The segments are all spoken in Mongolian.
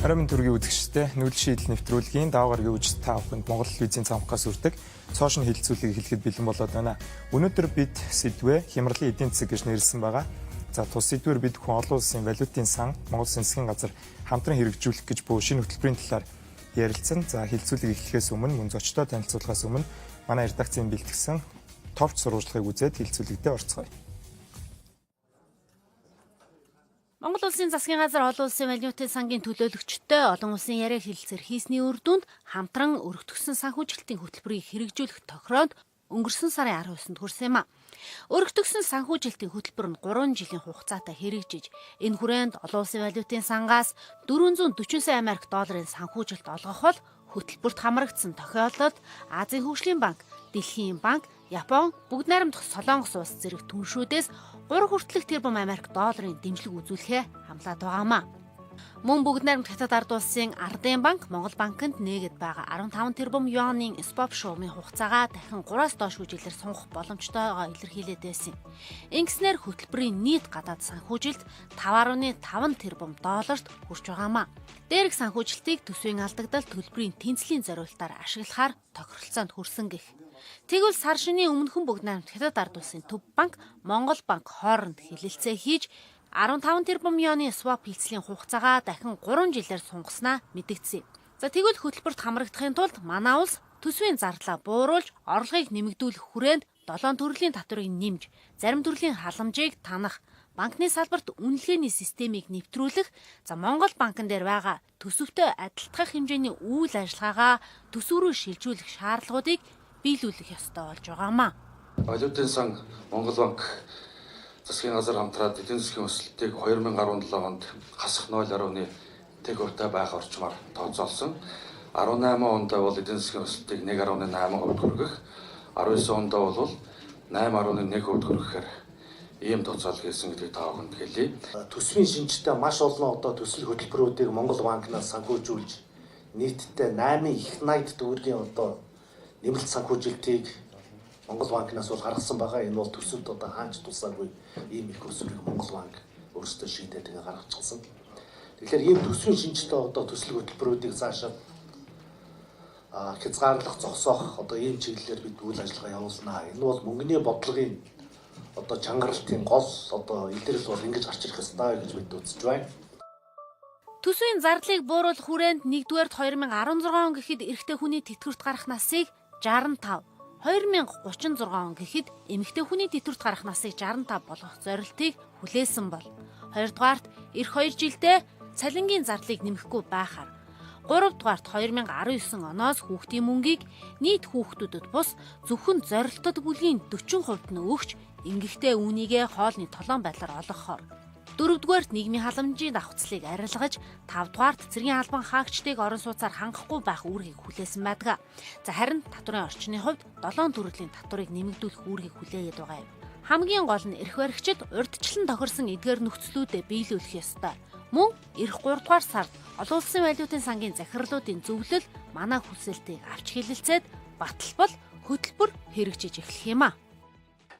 Оройн төргийн үзэгчтэй нүүдэл шийдэл нэвтрүүлгийн даваа гарагийн үжид та бүхэнд Монгол телевизийн цамхгаас үрдэг цоошин хэлэлцүүлгийг хэлэхэд бэлэн болоод байна. Өнөөдөр бид сэдвээ хямралын эдийн засаг гэж нэрлэсэн байгаа. За тус сэдвээр бид бүхэн олон улсын валютын сан Монгол Улсын засгийн газар хамтран хэрэгжүүлэх гэж буй шинэ хөтөлбөрийн талаар ярилцсан. За хэлэлцүүлгийг эхлэхээс өмнө мөн зочдтой танилцуулахаас өмнө манай редакцийн бэлтгэсэн товч сурвалжлагыг үзээд хэлэлцүүлэгтээ орцгоё. Монгол Улсын засгийн газар олон улсын валютын сангийн төлөөлөгчтэй олон улсын яриа хэлэлцээр хийсний үр дүнд хамтран өргөтгөсөн санхүүжилтийн хөтөлбөрийг хэрэгжүүлэх тохироонд өнгөрсөн сарын 19-нд хүрсэн юм а. Өргөтгөсөн санхүүжилтийн хөтөлбөр нь 3 жилийн хугацаатай хэрэгжиж, энэ хүрээнд олон улсын валютын сангаас 440 сая Америк долларын санхүүжилт олгох бол хөтөлбөрт хамрагдсан тохиолдолд Азийн хөгжлийн банк, Дэлхийн банк, Япон, Бүгд найрамдах Солонгос улс зэрэг түншүүдээс 3 хүртэлх тэрбум Америк долларын дэмжлэг үзүүлэхээ хамлаад байгаамаа. Мөн Бүгд найрамдах Хятад ард улсын Ардын банк Монгол банкнд нээгээд байгаа 15 тэрбум юаны swap шугамын хугацаагаа дахин 3-аас доош жилээр сунгах боломжтойгоо илэрхийлээд байсан юм. Ингэснээр хөтөлбөрийн нийт гадаад санхүүжилт 5.5 тэрбум долларт хүрч байгаамаа. Дээрх санхүүжилтийг төсвийн алдагдал төлбөрийн тэнцлийн зориултаар ашиглахаар тохиролцоонд хүрсэн гэх. Тэгвэл сар шинийн өмнөхөн Бүгд найрамдах Хятад ард улсын Төв банк, Монгол банк хооронд хэлэлцээ хийж 15 тэрбум юаны swap хийцлийн хугацаагаа дахин 3 жилээр сунгаснаа мэдэгдсэн. За тэгвэл хөтөлбөрт хамрагдахын тулд манай улс төсвийн зардлаа бууруулж, орлогыг нэмэгдүүлэх хүрээнд 7 төрлийн татварыг нэмж, зарим төрлийн халамжийг танах, банкны салбарт үнэлгээний системийг нэвтрүүлэх, за Монгол банкн дээр байгаа төсөвтэй адилтгах хэмжээний үйл ажиллагаагаа төсөв рүү шилжүүлэх шаардлагуудыг биелүүлэх ёстой болж байгаамаа. Валютын сан Монгол банк засгийн газар хамтраад эдийн засгийн өсөлтийг 2017 онд хасах 0.1% байх орчмоор тооцоолсон. 18 онд бол эдийн засгийн өсөлтийг 1.8% хүргэх, 19 онд бол 8.1% хүргэхээр ийм тооцоолол хийсэн гэдгийг та бүхэнд хэлье. Төсвийн шинжтэй маш олон одоо төсөл хөтөлбөрүүдийг Монгол банкнаас санхүүжүүлж нийтдээ 8 их 80 төгрөгийн одоо нэмэлт санхүүжилтийг Монгол банкнаас бол гаргасан байгаа. Энэ бол төсөвд одоо хаач тусаагүй ийм их өсвөрийг Монгол банк өөрсдөө шийдээд ингээ гаргачихсан. Тэгэхээр ийм төсвийн шинжтэй одоо төсөл хөтөлбөрүүдийг цаашаа хязгаарлах, зогсоох одоо ийм чиглэлээр бид үйл ажиллагаа явуулнаа. Энэ бол мөнгөний бодлогын одоо чангаралтын гол одоо илрэл бол ингэж гарч ирэх ёстой гэж бид үзэж байна. Төсвийн зардлыг бууруулах хүрээнд 1-р 2016 он гэхэд эрэгтэй хүний тэтгэврт гарах насыг 65, 2036 он гэхэд эмэгтэй хүний тэтгэврт гарах насыг 65 болгох зорилтыг хүлээсэн бол 2-дугаарт эх 2 жилдээ цалингийн зардлыг нэмэхгүй байхаар 3-дугаарт 2019 оноос хүүхдийн мөнгийг нийт хүүхдүүдэд бус зөвхөн зорилтод бүлгийн 40% нь өгч ингэхдээ үүнийгээ хоолны толон байдлаар олгохоор 4-дүгээрт нийгмийн халамжийн давхцлыг арилгаж, 5-дугаарт цэргийн албан хаагчдыг орон сууцаар хангахгүй байх үүргийг хүлээсэн байдаг. За харин татварын орчны хувьд 7 төрлийн татварыг нэмэгдүүлэх үүргийг хүлээгээд байгаа юм. Хамгийн гол нь эрх баригчид урьдчилан тохирсон эдгээр нөхцлүүдэд биелүүлэх ёстой. Мөн эх 3 дугаар сард олон улсын валютын сангийн захирлуудын зөвлөл манай хүсэлтийг авч хэлэлцээд баталбал хөтөлбөр хэрэгжиж эхлэх юм а.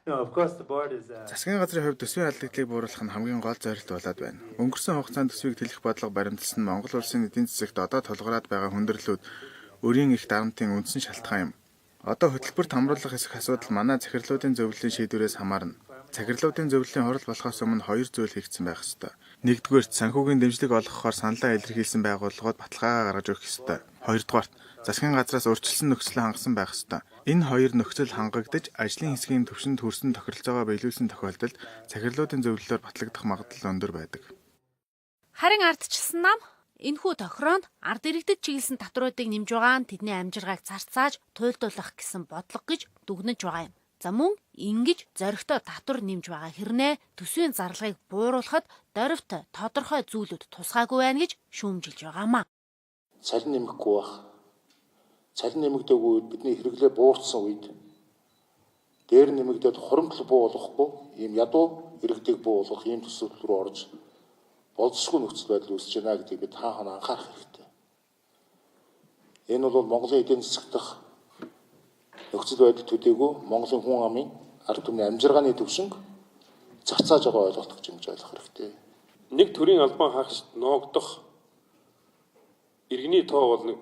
Засгийн газрын хувьд төсвийн алдагдлыг бууруулах нь хамгийн гол зорилт болоод байна. Өнгөрсөн хугацаанд төсвийг тэлэх бодлого баримтлсан нь Монгол улсын эдийн засагт одоо тулгараад байгаа хүндрэлүүд өрийн их дарамтын үндсэн шалтгаан юм. Одоо хөтөлбөрт хамруулах эсэх асуудал манай захирлуудын зөвлөлийн шийдвэрээс хамаарна. Захирлуудын зөвлөлийн хурал болохоос өмнө хоёр зүйл хийгдсэн байх ёстой. Нэгдүгээрт санхүүгийн дэмжлэг олгохоор саналаа илэрхийлсэн байгууллагууд баталгаагаа гаргаж өгөх ёстой. Хоёрдугаарт засгийн газраас урьдчилсан нөхцөлөө хангасан байх ёстой. Энэ хоёр нөхцөл хангагдаж ажлын хэсгийн түвшинд хүрсэн тохиролцоогоо биелүүлсэн тохиолдолд захирлуудын зөвлөлөөр батлагдах магадлал өндөр байдаг. Харин ардчилсан нам энэхүү тохироонд ард иргэдэд чиглэсэн татваруудыг нэмж байгаа нь тэдний амжиргааг зарцааж туйлдуулах гэсэн бодлого гэж дүгнэж байгаа юм. За мөн ингэж зоригтой татвар нэмж байгаа хэрнээ төсвийн зарлагыг бууруулахад дорвт тодорхой зүйлүүд тусгаагүй байна гэж шүүмжилж байгаамаа. Цалин нэмэхгүй байх. Цалин нэмэгдээгүй үед бидний хэрэглээ буурсан үед дээр нэмэгдээд хуримтлал буу болохгүй ийм ядуу иргэдийг буу болгох ийм төсөл рүү орж болзошгүй нөхцөл байдал үүсэж байна гэдгийг бид та хан анхаарах хэрэгтэй. Энэ бол Монголын эдийн засаг дахь нөхцөл байдал төдийгүй Монголын хүн амын ард түмний амжиргааны түвшинг зарцааж байгаа ойлголт гэж ингэж ойлгох хэрэгтэй. Нэг төрлийн албан хаагчид ноогдох Иргэний тоо бол нэг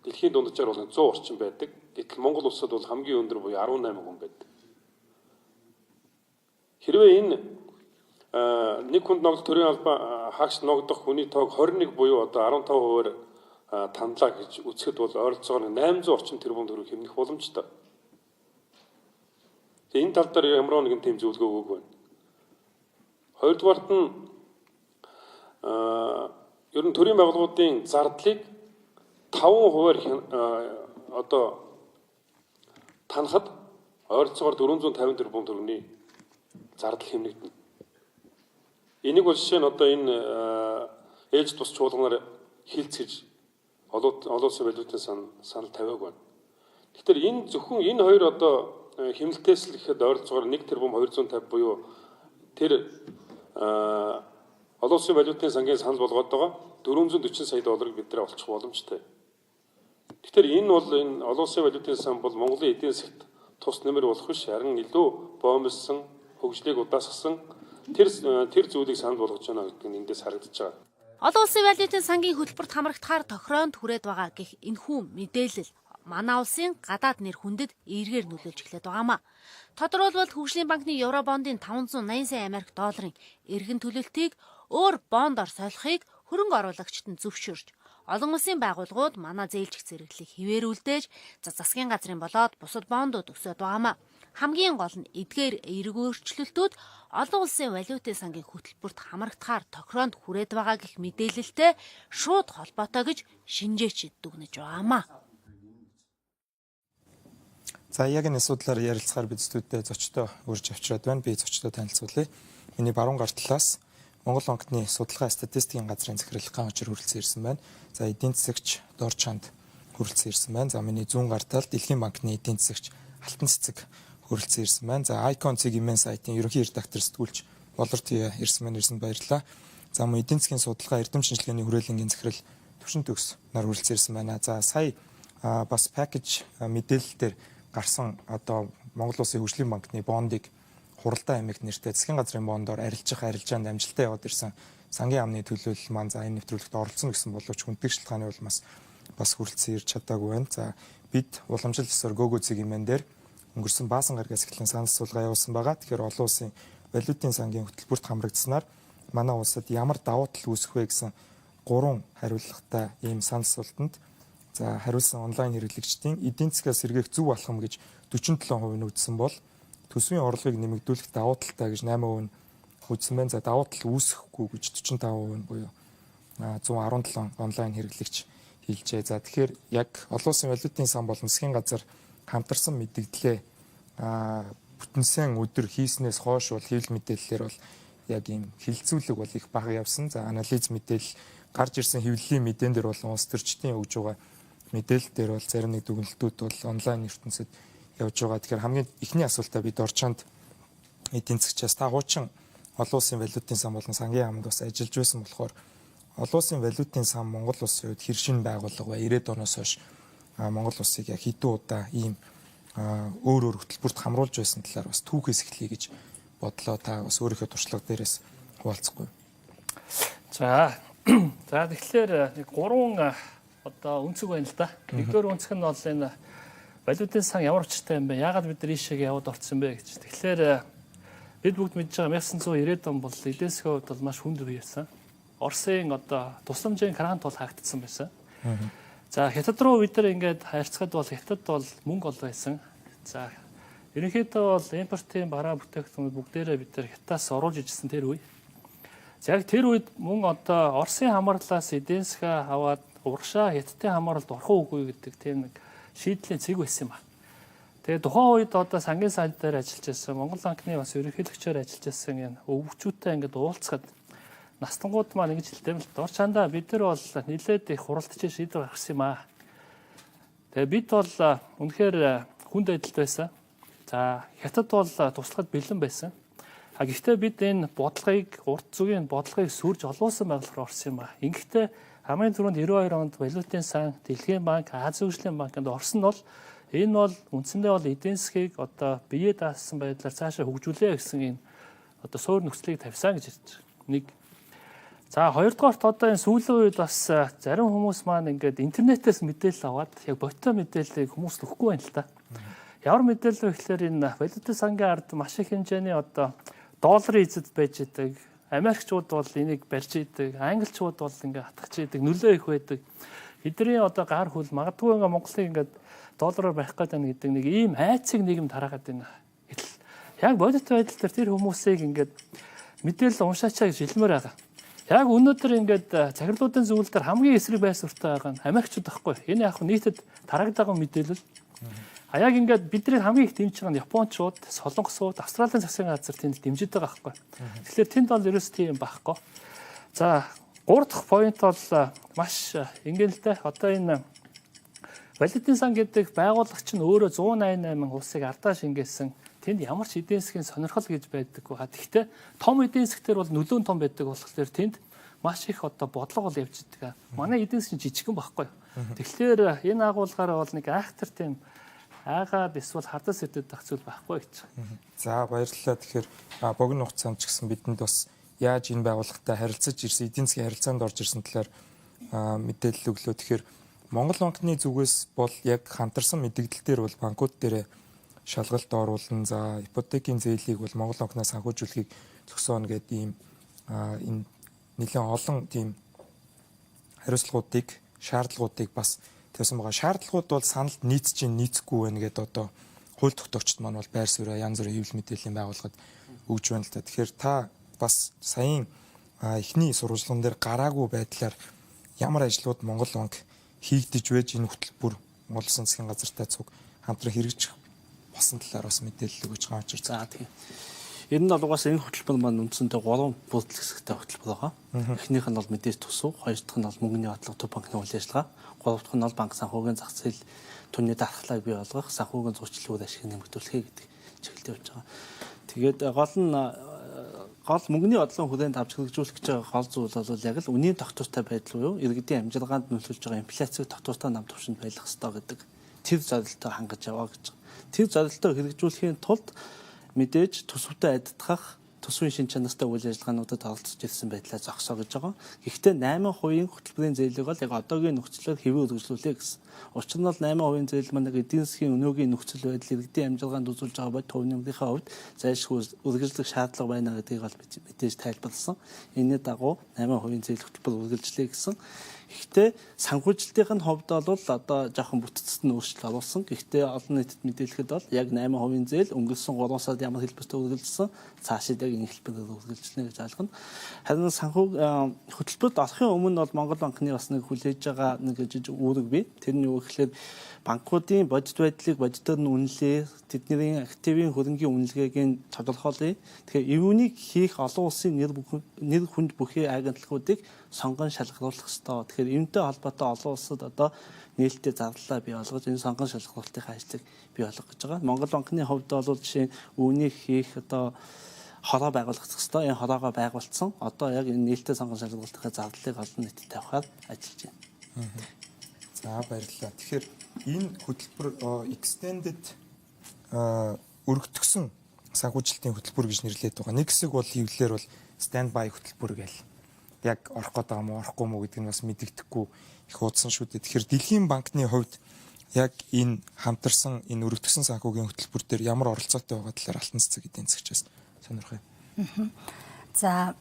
дэлхийн дунджаар бол 100 орчим байдаг. Гэтэл Монгол улсад бол хамгийн өндөр буюу 18 хүн байдаг. Хэрвээ энэ нэг хүнд ногдох төрийн албаа хаагч ногдох хүний тоог 21 буюу одоо 15%-аар танлаа гэж үзэхэд бол ойролцоогоор 800 орчим тэрбум төгрөг хэмнэх боломжтой. Тэгээ энэ тал дээр ямар нэгэн тийм зөвлөгөө өгөөгүй байна. Хоёрдугаарт нь ер нь төрийн байгууллагуудын зардлыг 5%-аар одоо танахад ойролцоогоор 450 тэрбум төгрөгийн зардал хэмнэгдэнэ. Энийг бол жишээ нь одоо энэ ээлж тус чуулганаар хилцэж олон улсын валютын санал тавиагүй байна. Тэгэхээр энэ зөвхөн энэ хоёр одоо хэмнэлтээс л гэхэд ойролцоогоор 1 тэрбум 250 буюу тэр олон улсын валютын сангийн санал болгоод байгаа 440 сая долларыг бид нэр олчих боломжтой. Тэгэхээр энэ бол энэ олон улсын валютын сан бол Монголын эдийн засагт тус нэмэр болох биш, харин илүү боомлсон, хөгжлийг удаасгасан тэр зүйлийг санал болгож байна гэдэг нь эндээс харагдаж байгаа. Олон улсын валютын сангийн хөтөлбөрт хамрагдахаар тохироонд хүрээд байгаа гэх энэхүү мэдээлэл манай улсын гадаад нэр хүндэд эергээр нөлөөлж эхлээд байгаамаа. Тодорхойлбол хөгжлийн банкны евробондын 580 сая Америк долларын эргэн төлөлтийг өөр бондоор солихыг хөрөнгө оруулагчид нь зөвшөөрч, олон улсын байгууллагууд манай зээлжих зэрэглэлийг хിവэрүүлдэж, за засгийн газрын болоод бусад бондууд өсөд байгаамаа. Хамгийн гол нь эдгээр эерэг өөрчлөлтүүд олон улсын валютын сангийн хөтөлбөрт хамрагдахаар тохироонд хүрээд байгаа гэх мэдээлэлтэй шууд холбоотой гэж шинжээчид дүгнэж байгаамаа. За яг энэ асуудлаар ярилцахаар бид студидээ зочдоо урьж авчираад байна. Би зочдоо танилцуулъя. Миний баруун гар талаас Монгол банкны судалгаа статистикийн газрын захирал Ган Очир хүрэлцэн ирсэн байна. За эдийн засагч Дорчханд хүрэлцэн ирсэн байна. За миний зүүн гар талд Дэлхийн банкны эдийн засагч Алтан Цэцэг хүрэлцэн ирсэн байна. За Icon цэг имэн сайтын ерөнхий редактор сэтгүүлч Болор Тия ирсэн байна. Ирсэнд баярлалаа. За мөн эдийн засгийн судалгаа эрдэм шинжилгээний хүрээлэнгийн захирал Төвшин Төгс нар хүрэлцэн ирсэн байна. За сая бас пакэж мэдээлэл дээр гарсан одоо Монгол Улсын хөгжлийн банкны бондыг хуралдаа аймагт нэртэй засгийн газрын бондоор арилжих арилжаанд амжилттай яваад ирсэн сангийн яамны төлөөлөл маань за энэ нэвтрүүлэгт оролцсон гэсэн боловч хүндэтгэх шалтгааны улмаас бас хүрэлцэн ирж чадаагүй байна. За бид уламжлал ёсоор гөөгөө цэг имэн дээр өнгөрсөн баасан гарагаас эхлэн санал асуулга явуулсан байгаа. Тэгэхээр олон улсын валютын сангийн хөтөлбөрт хамрагдсанаар манай улсад ямар давуу тал үүсэх вэ гэсэн гурван хариулгатай ийм санал асуултанд за хариулсан онлайн хэрэглэгчдийн эдийн засгаас сэргээх зөв алхам гэж 47% нь үзсэн бол төсвийн орлогыг нэмэгдүүлэх давуу талтай гэж 8% нь үзсэн байна. За давуу тал үүсэхгүй гэж 45% нь буюу 117 онлайн хэрэглэгч хэлжээ. За тэгэхээр яг олон улсын валютын сан болон засгийн газар хамтарсан мэдэгдлээ бүтэнсэн өдөр хийснээс хойш бол хэвлэл мэдээллээр бол яг ийм хилцүүлэг бол их бага явсан. За анализ мэдээлэл гарч ирсэн хэвлэлийн мэдээн дээр болон улс төрчдийн өгж байгаа мэдээлэл дээр бол зарим нэг дүгнэлтүүд бол онлайн ертөнцид явж байгаа. Тэгэхээр хамгийн эхний асуултаа бид Орчонд эдийн засгчаас та хуучин олон улсын валютын сан болон сангийн яамд бас ажиллаж байсан болохоор олон улсын валютын сан Монгол улсын хувьд хэр шинэ байгууллага вэ? 90-ад оноос хойш Монгол улсыг яг хэдэн удаа ийм өөр өөр хөтөлбөрт хамруулж байсан талаар бас түүхээс эхлэе гэж бодлоо. Та бас өөрийнхөө туршлага дээрээс хуваалцахгүй. За тэгэхээр нэг гурван одоо өнцөг байна л да. Нэгдүгээр өнцөг нь бол энэ валютын сан ямар учиртай юм бэ? Яагаад бид нар ийшээгээ яваад орсон бэ гэж. Тэгэхээр бид бүгд мэдж байгаа 1990-ад он бол эдийн засгийн хувьд бол маш хүнд үе байсан. Оросын одоо тусламжийн грант бол хаагдсан байсан. За хятад руу бид нар ингээд харьцахад бол хятад бол мөнгө ол байсан. За ерөнхийдөө бол импортын бараа бүтээгдэхүүн бүгдээрээ бид нар хятадаас оруулж ижсэн тэр үе. За яг тэр үед мөн одоо Оросын хамаарлаас эдийн засгаа аваад урагшаа хятадын хамааралд орох уугүй гэдэг тийм нэг шийдлийн цэг байсан юм ба. Тэгээ тухайн үед одоо сангийн сайд дээр ажиллаж байсан Монгол банкны бас ерөнхийлөгчөөр ажиллаж байсан энэ өвчүүтэй ингээд уулзахад настангууд маань ингэж хэлдэг юм л да. Орчандаа бид нар бол нилээд их хуралдаж шийдвэр гаргасан юм аа. Тэгээ бид бол үнэхээр хүнд байдалд байсан. За хятад бол туслахад бэлэн байсан. А гэхдээ бид энэ бодлогыг урд зүгийн бодлогыг сүрж олон улсын байгууллагаар орсон юм ба. Ингэхдээ хамгийн түрүүнд 92 онд валютын сан, Дэлхийн банк, Азийн хөгжлийн банкнд орсон нь бол энэ бол үндсэндээ бол эдийн засгийг одоо бие даасан байдлаар цаашаа хөгжүүлээ гэсэн энэ одоо суур нөхцөлийг тавьсан гэж хэлж байгаа. Нэг. За, хоёрдугаарт одоо энэ сүүлийн үед бас зарим хүмүүс маань ингээд интернетээс мэдээлэл аваад яг бодтой мэдээллийг хүмүүст өгөхгүй байна л та. Ямар мэдээлэл вэ гэхээр энэ валютын сангийн ард маш их хэмжээний одоо долларын эзэд байж идэг. Америкчууд бол энийг барьж идэг, англичууд бол ингээд хатгах идэг, нөлөө их байдаг. Эдний одоо гар хөл магадгүй ингээд Монголыг ингээд доллараар барих гэдэг байна гэдэг нэг ийм айцыг нийгэм тараагаад байна. Гэтэл яг бодит байдал дээр тэр хүмүүсийг ингээд мэдээлэл уншаачаа гэж хэлмээр байгаа. Яг өнөөдөр ингээд захирлуудын зөвлөл дээр хамгийн эсрэг байр суурьтай байгаа нь Америкчууд байхгүй. Энэ яг нийтэд тараагдаг мэдээлэл. А яг ингээд бидний хамгийн их дэмжиж байгаа нь Япончууд, Солонгосууд, Австралийн засгийн газар тэнд дэмжиж байгаа байхгүй. Тэгэхээр тэнд бол ерөөс тийм байхгүй. За, гурав дахь point бол маш энгийн л дээ. Одоо энэ валютын сан гэдэг байгууллага чинь өөрөө 188 улсыг ардаа шингээсэн. Тэнд ямар ч эдийн засгийн сонирхол гэж байдаггүй. Тэгэхдээ том эдийн засаг дээр бол нөлөө том байдаг болохоор тэнд маш их одоо бодлого бол явж идэг. Манай эдийн засгийн жижигхэн байхгүй. Тэгэхээр энэ агуулгаараа бол нэг айхтар тийм айгаад эсвэл хардас идэд ах зүйл байхгүй гэж. За, баярлалаа. Тэгэхээр богино хугацаанд ч гэсэн бидэнд бас яаж энэ байгууллагатай харилцаж ирсэн, эдийн засгийн харилцаанд орж ирсэн талаар мэдээлэл өглөө. Тэгэхээр Монгол банкны зүгээс бол яг хамтарсан мэдээлэл дээр бол банкуд дээр шалгалт оруулна. За, ипотекийн зээлийг бол Монгол банкнаас санхүүжүүлэхийг зогсооно гэдэг ийм энэ нэлээд олон тийм хариуцлагуудыг, шаардлагуудыг бас тавьсан байгаа. Шаардлагууд бол саналд нийцэж чинь нийцэхгүй байна гэдээ одоо хууль тогтоогчд маань бол байр сууриа янз бүрийн хэвлэл мэдээллийн байгууллагад өгж байна л та. Тэгэхээр та бас саяын эхний сурвалжлаган дээр гараагүй байдлаар ямар ажлууд Монгол банк хийгдэж байж энэ хөтөлбөр Монгол Улсын засгийн газартай цуг хамтран хэрэгжих болсон талаар бас мэдээлэл өгöж байгаа учраас. За, тийм. Ер нь бол угаасаа энэ хөтөлбөр маань үндсэндээ 3 бүрдэл хэсэгтэй хөтөлбөр байгаа. Эхнийх нь бол мэдээж төсөв, хоёр дахь нь бол мөнгөний бодлого, төв банкны үйл ажиллагаа, гурав дахь нь бол банк санхүүгийн зах зээл түүний дархлааг бий болгох, санхүүгийн зүйчлэл үр ашиг нэмэгдүүлэхээ гэдэг чиглэлд явж байгаа. Тэгээд гол нь гол мөнгөний бодлогын хүрээнд авч хэрэгжүүлэх гэж байгаа гол зүйл бол яг л үнийн тогтвортой байдал буюу иргэдийн амжиргаанд нөлөөлж байгаа инфляцийг тогтвортой нам түвшинд байлгах ёстой гэдэг тэр зорилттой хангаж яваа гэж. Тэр зорилттой хэрэгжүүлэхийн тулд мэдээж төсөвтэй адитгах төсвийн шин чанартай үйл ажиллагаануудад оролцож ирсэн байдлаа зогсоо гэж байгаа. Гэхдээ 8% хөтөлбөрийн зээлийг бол яг одоогийн нөхцлөөр хэвээ үргэлжлүүлээ гэсэн. Учир нь бол 8% зээл маань эдийн засгийн өнөөгийн нөхцөл байдал, иргэдийн амжиргаанд үзүүлж байгаа бодит хувь нэмрийнхээ хувьд зайлшгүй үргэлжлэх шаардлага байна гэдгийг бол мэдээж тайлбарласан. Энэний дагуу 8% зээл хөтөлбөр үргэлжлэе гэсэн. Гэхдээ санхүүжилтийн хувьд бол одоо жоохон бүтцэд нь өөрчлөлт оруулсан. Гэхдээ олон нийтэд мэдээлэхэд бол яг 8% зээл өнгөрсөн 3 сард ямар хэлбэртэй үргэлжилсэн, цаашид яг энэ хэлбэрээр үргэлжилнэ гэж ойлгоно. Харин санхүү хөтөлбөрт орохын өмнө бол Монгол банкны бас нэг хүлээж байгаа нэг жижиг үүрэг бий. Тэр нь юу гэхээр банкуудын бодит байдлыг бодитоор нь үнэлээ, тэдний активын хөрөнгийн үнэлгээг нь тодорхойлъё. Тэгэхээр юунийг хийх олон улсын нэр хүнд бүхий агентлагуудыг сонгон шалгаруулах ёстой. Тэгэхээр үүнтэй холбоотой олон улсад одоо нээлттэй зарлалаа бий болгож энэ сонгон шалгаруулалтын ажлыг бий болгох гэж байгаа. Монгол банкны хувьд бол жишээ нь үүнийг хийх одоо хороо байгуулах ёстой. Энэ хороогоо байгуулсан. Одоо яг энэ нээлттэй сонгон шалгаруулалтын зарлалыг олон нийтэд тавихаар ажиллаж байна. За, баярлалаа. Тэгэхээр энэ хөтөлбөр extended өргөтгсөн санхүүжилтийн хөтөлбөр гэж нэрлэдэг байгаа. Нэг хэсэг бол хэвлэлээр бол stand by хөтөлбөр гээл. Яг орох гээд байгаа мó орохгүй мó гэдэг нь бас мэдэгдэхгүй их удсан шүү дээ. Тэгэхээр Дэлхийн банкны хувьд яг энэ хамтарсан энэ өргөтгсөн санхүүгийн хөтөлбөр дээр ямар оролцоотой байгаа талаар Алтан цэцэг эдийн засгчаас сонирхъя. За,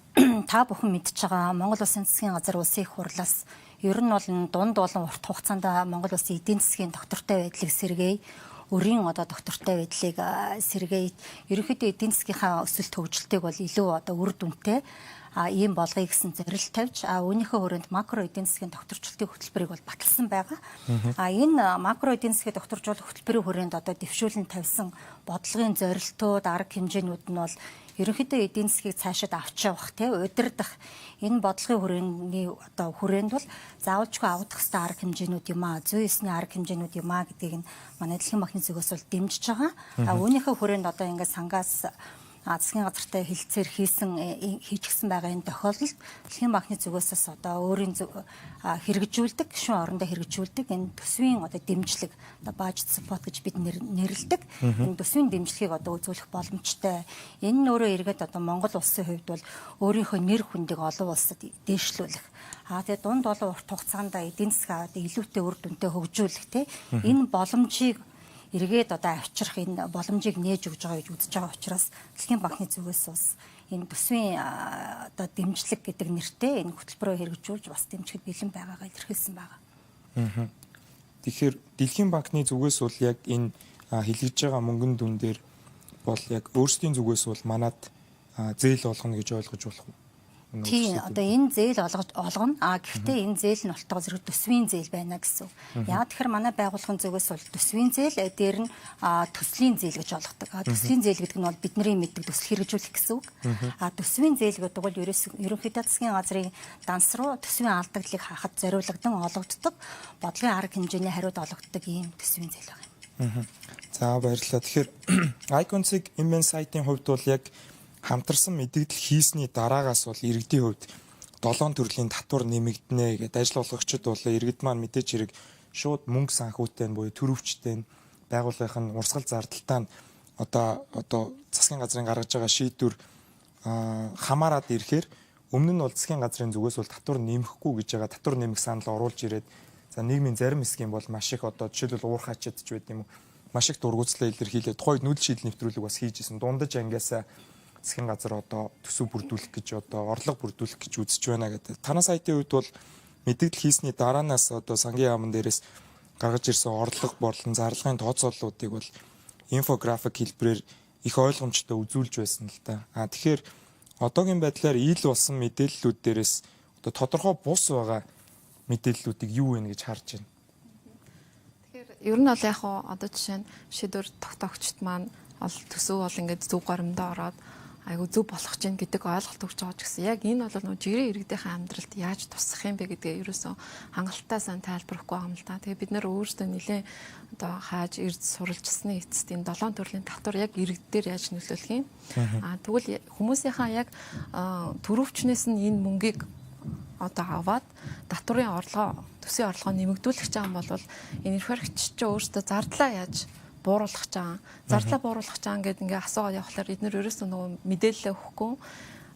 та бүхэн мэдж байгаа, Монгол Улсын засгийн газар улсын их хурлаас ер нь бол дунд болон урт хугацаанд Монгол Улсын эдийн засгийн тогтвортой байдлыг сэргээе, өрийн одоо тогтвортой байдлыг сэргээе, ерөнхийдөө эдийн засгийнхаа өсөлт хөгжилтийг бол илүү одоо үр дүнтэй ийм болгоё гэсэн зорилт тавьж, үүнийхээ хүрээнд макро эдийн засгийн тогтворчлолтын хөтөлбөрийг бол баталсан байгаа. Энэ макро эдийн засгийн тогтворжуулах хөтөлбөрийн хүрээнд одоо дэвшүүлэн тавьсан бодлогын зорилтууд, арга хэмжээнүүд нь бол ерөнхийдөө эдийн засгийг цаашид авч явах, те, удирдах энэ бодлогын хүрээний одоо хүрээнд бол заавалчгүй авах ёстой арга хэмжээнүүд юм аа, зүйн ёсны арга хэмжээнүүд юм аа гэдгийг нь манай Дэлхийн банкны зүгээс бол дэмжиж байгаа. Үүнийхээ хүрээнд одоо ингээд сангаас Засгийн газартай хэлэлцээр хийсэн хийчихсэн байгаа энэ тохиолдолд Дэлхийн банкны зүгээс бас одоо өөрийн хэрэгжүүлдэг, гишүүн орондоо хэрэгжүүлдэг энэ төсвийн одоо дэмжлэг, одоо budget support гэж бид нэрлэдэг. Энэ төсвийн дэмжлэгийг одоо үзүүлэх боломжтой. Энэ нь өөрөө эргээд одоо Монгол улсын хувьд бол өөрийнхөө нэр хүндийг олон улсад дээшлүүлэх. Тэгээд дунд болон урт хугацаанд эдийн засгаа одоо илүүтэй үр дүнтэй хөгжүүлэх, те, энэ боломжийг эргээд одоо авчрах энэ боломжийг нээж өгж байгаа гэж үзэж байгаа учраас Дэлхийн банкны зүгээс бас энэ төсвийн одоо дэмжлэг гэдэг нэртэй энэ хөтөлбөрөөр хэрэгжүүлж бас дэмжихэд бэлэн байгаагаа илэрхийлсэн байгаа. Тэгэхээр Дэлхийн банкны зүгээс бол яг энэ хилэгж байгаа мөнгөн дүн дээр бол яг өөрсдийн зүгээс бол манад зээл олгоно гэж ойлгож болох уу? Тийм, одоо энэ зээл олгож олгоно. А гэхдээ энэ зээл нь болтгоо зэрэг төсвийн зээл байна гэсэн үг. Яг тэгэхээр манай байгууллагын зүгээс бол төсвийн зээл, дээр нь төслийн зээл гэж олгодог. А төслийн зээл гэдэг нь бол бидний мэддэг төсөл хэрэгжүүлэх гэсэн үг. А төсвийн зээл гэдэг бол ерөнхийдөө засгийн газрын данс руу төсвийн алдагдлыг хаахад зориулагдсан олгогддог, бодлогын арга хэмжээний хариуд олгогддог ийм төсвийн зээл байна. За, баярлалаа. Тэгэхээр Icons-ыг MN сайтын хувьд бол яг хамтарсан мэдээлэл хийсний дараагаас бол иргэдийн хувьд долоон төрлийн татвар нэмэгдэнэ гэдэг, ажил олгогчид бол иргэд маань мэдээж хэрэг шууд мөнгө санхүүтэй нь буюу төрөвчтэй нь, байгууллагын нь урсгал зардалтай нь одоо засгийн газрын гаргаж байгаа шийдвэр хамаарад ирэхээр өмнө нь бол засгийн газрын зүгээс бол татвар нэмэхгүй гэж байгаа, татвар нэмэх санал оруулж ирээд, за, нийгмийн зарим хэсгийн бол маш их одоо жишээлбэл уурхаачид ч байд юм уу, маш их дургуутслаа илэрхийлээд тухайд нүүдэл шийдэл нэвтрүүлэг бас хийж исэн. Дундаж ангиасаа засгийн газар одоо төсөв бүрдүүлэх гэж, одоо орлого бүрдүүлэх гэж үзэж байна гэдэг. Танай сайтын хувьд бол мэдээлэл хийсний дараанаас одоо сангийн яамн дээрээс гаргаж ирсэн орлого болон зарлагын тооцооллуудыг бол инфографик хэлбэрээр их ойлгомжтой үзүүлж байсан л да. А тэгэхээр одоогийн байдлаар ил болсон мэдээллүүд дээрээс одоо тодорхой бус байгаа мэдээллүүдийг юу вэ гэж харж байна? Тэгэхээр ер нь бол яг хуу одоо жишээ нь шийдвэр тогтоогчд маань бол төсөв бол ингээд зөв горимдоо ороод айгу зөв болох чинь гэдэг ойлголт өгч байгаа ч гэсэн яг энэ бол нөгөө жирийн иргэдийнхээ амьдралд яаж тусах юм бэ гэдгээ ерөөсөө хангалттай сайн тайлбарахгүй байгаа юм л та. Тэгээ бид нэр өөрсдөө нэлээд одоо хааж ирд суралжсны эцэст энэ долоон төрлийн татвар яг иргэдээр яаж нөлөөлөх юм. Аа, тэгвэл хүмүүсийнхаа яг төрөвчнээс нь энэ мөнгийг одоо аваад татварын орлогоо, төсвийн орлогоо нэмэгдүүлэх гэж байгаа юм бол энэ эрх баригч чинь өөрсдөө зардлаа яаж бууруулах гэж байгаа. Зардлаа бууруулах гэж байгаа гэдэг ингээ асуугаад явхлаар эднэр ерөөсөө нөгөө мэдээлэл өгөхгүй,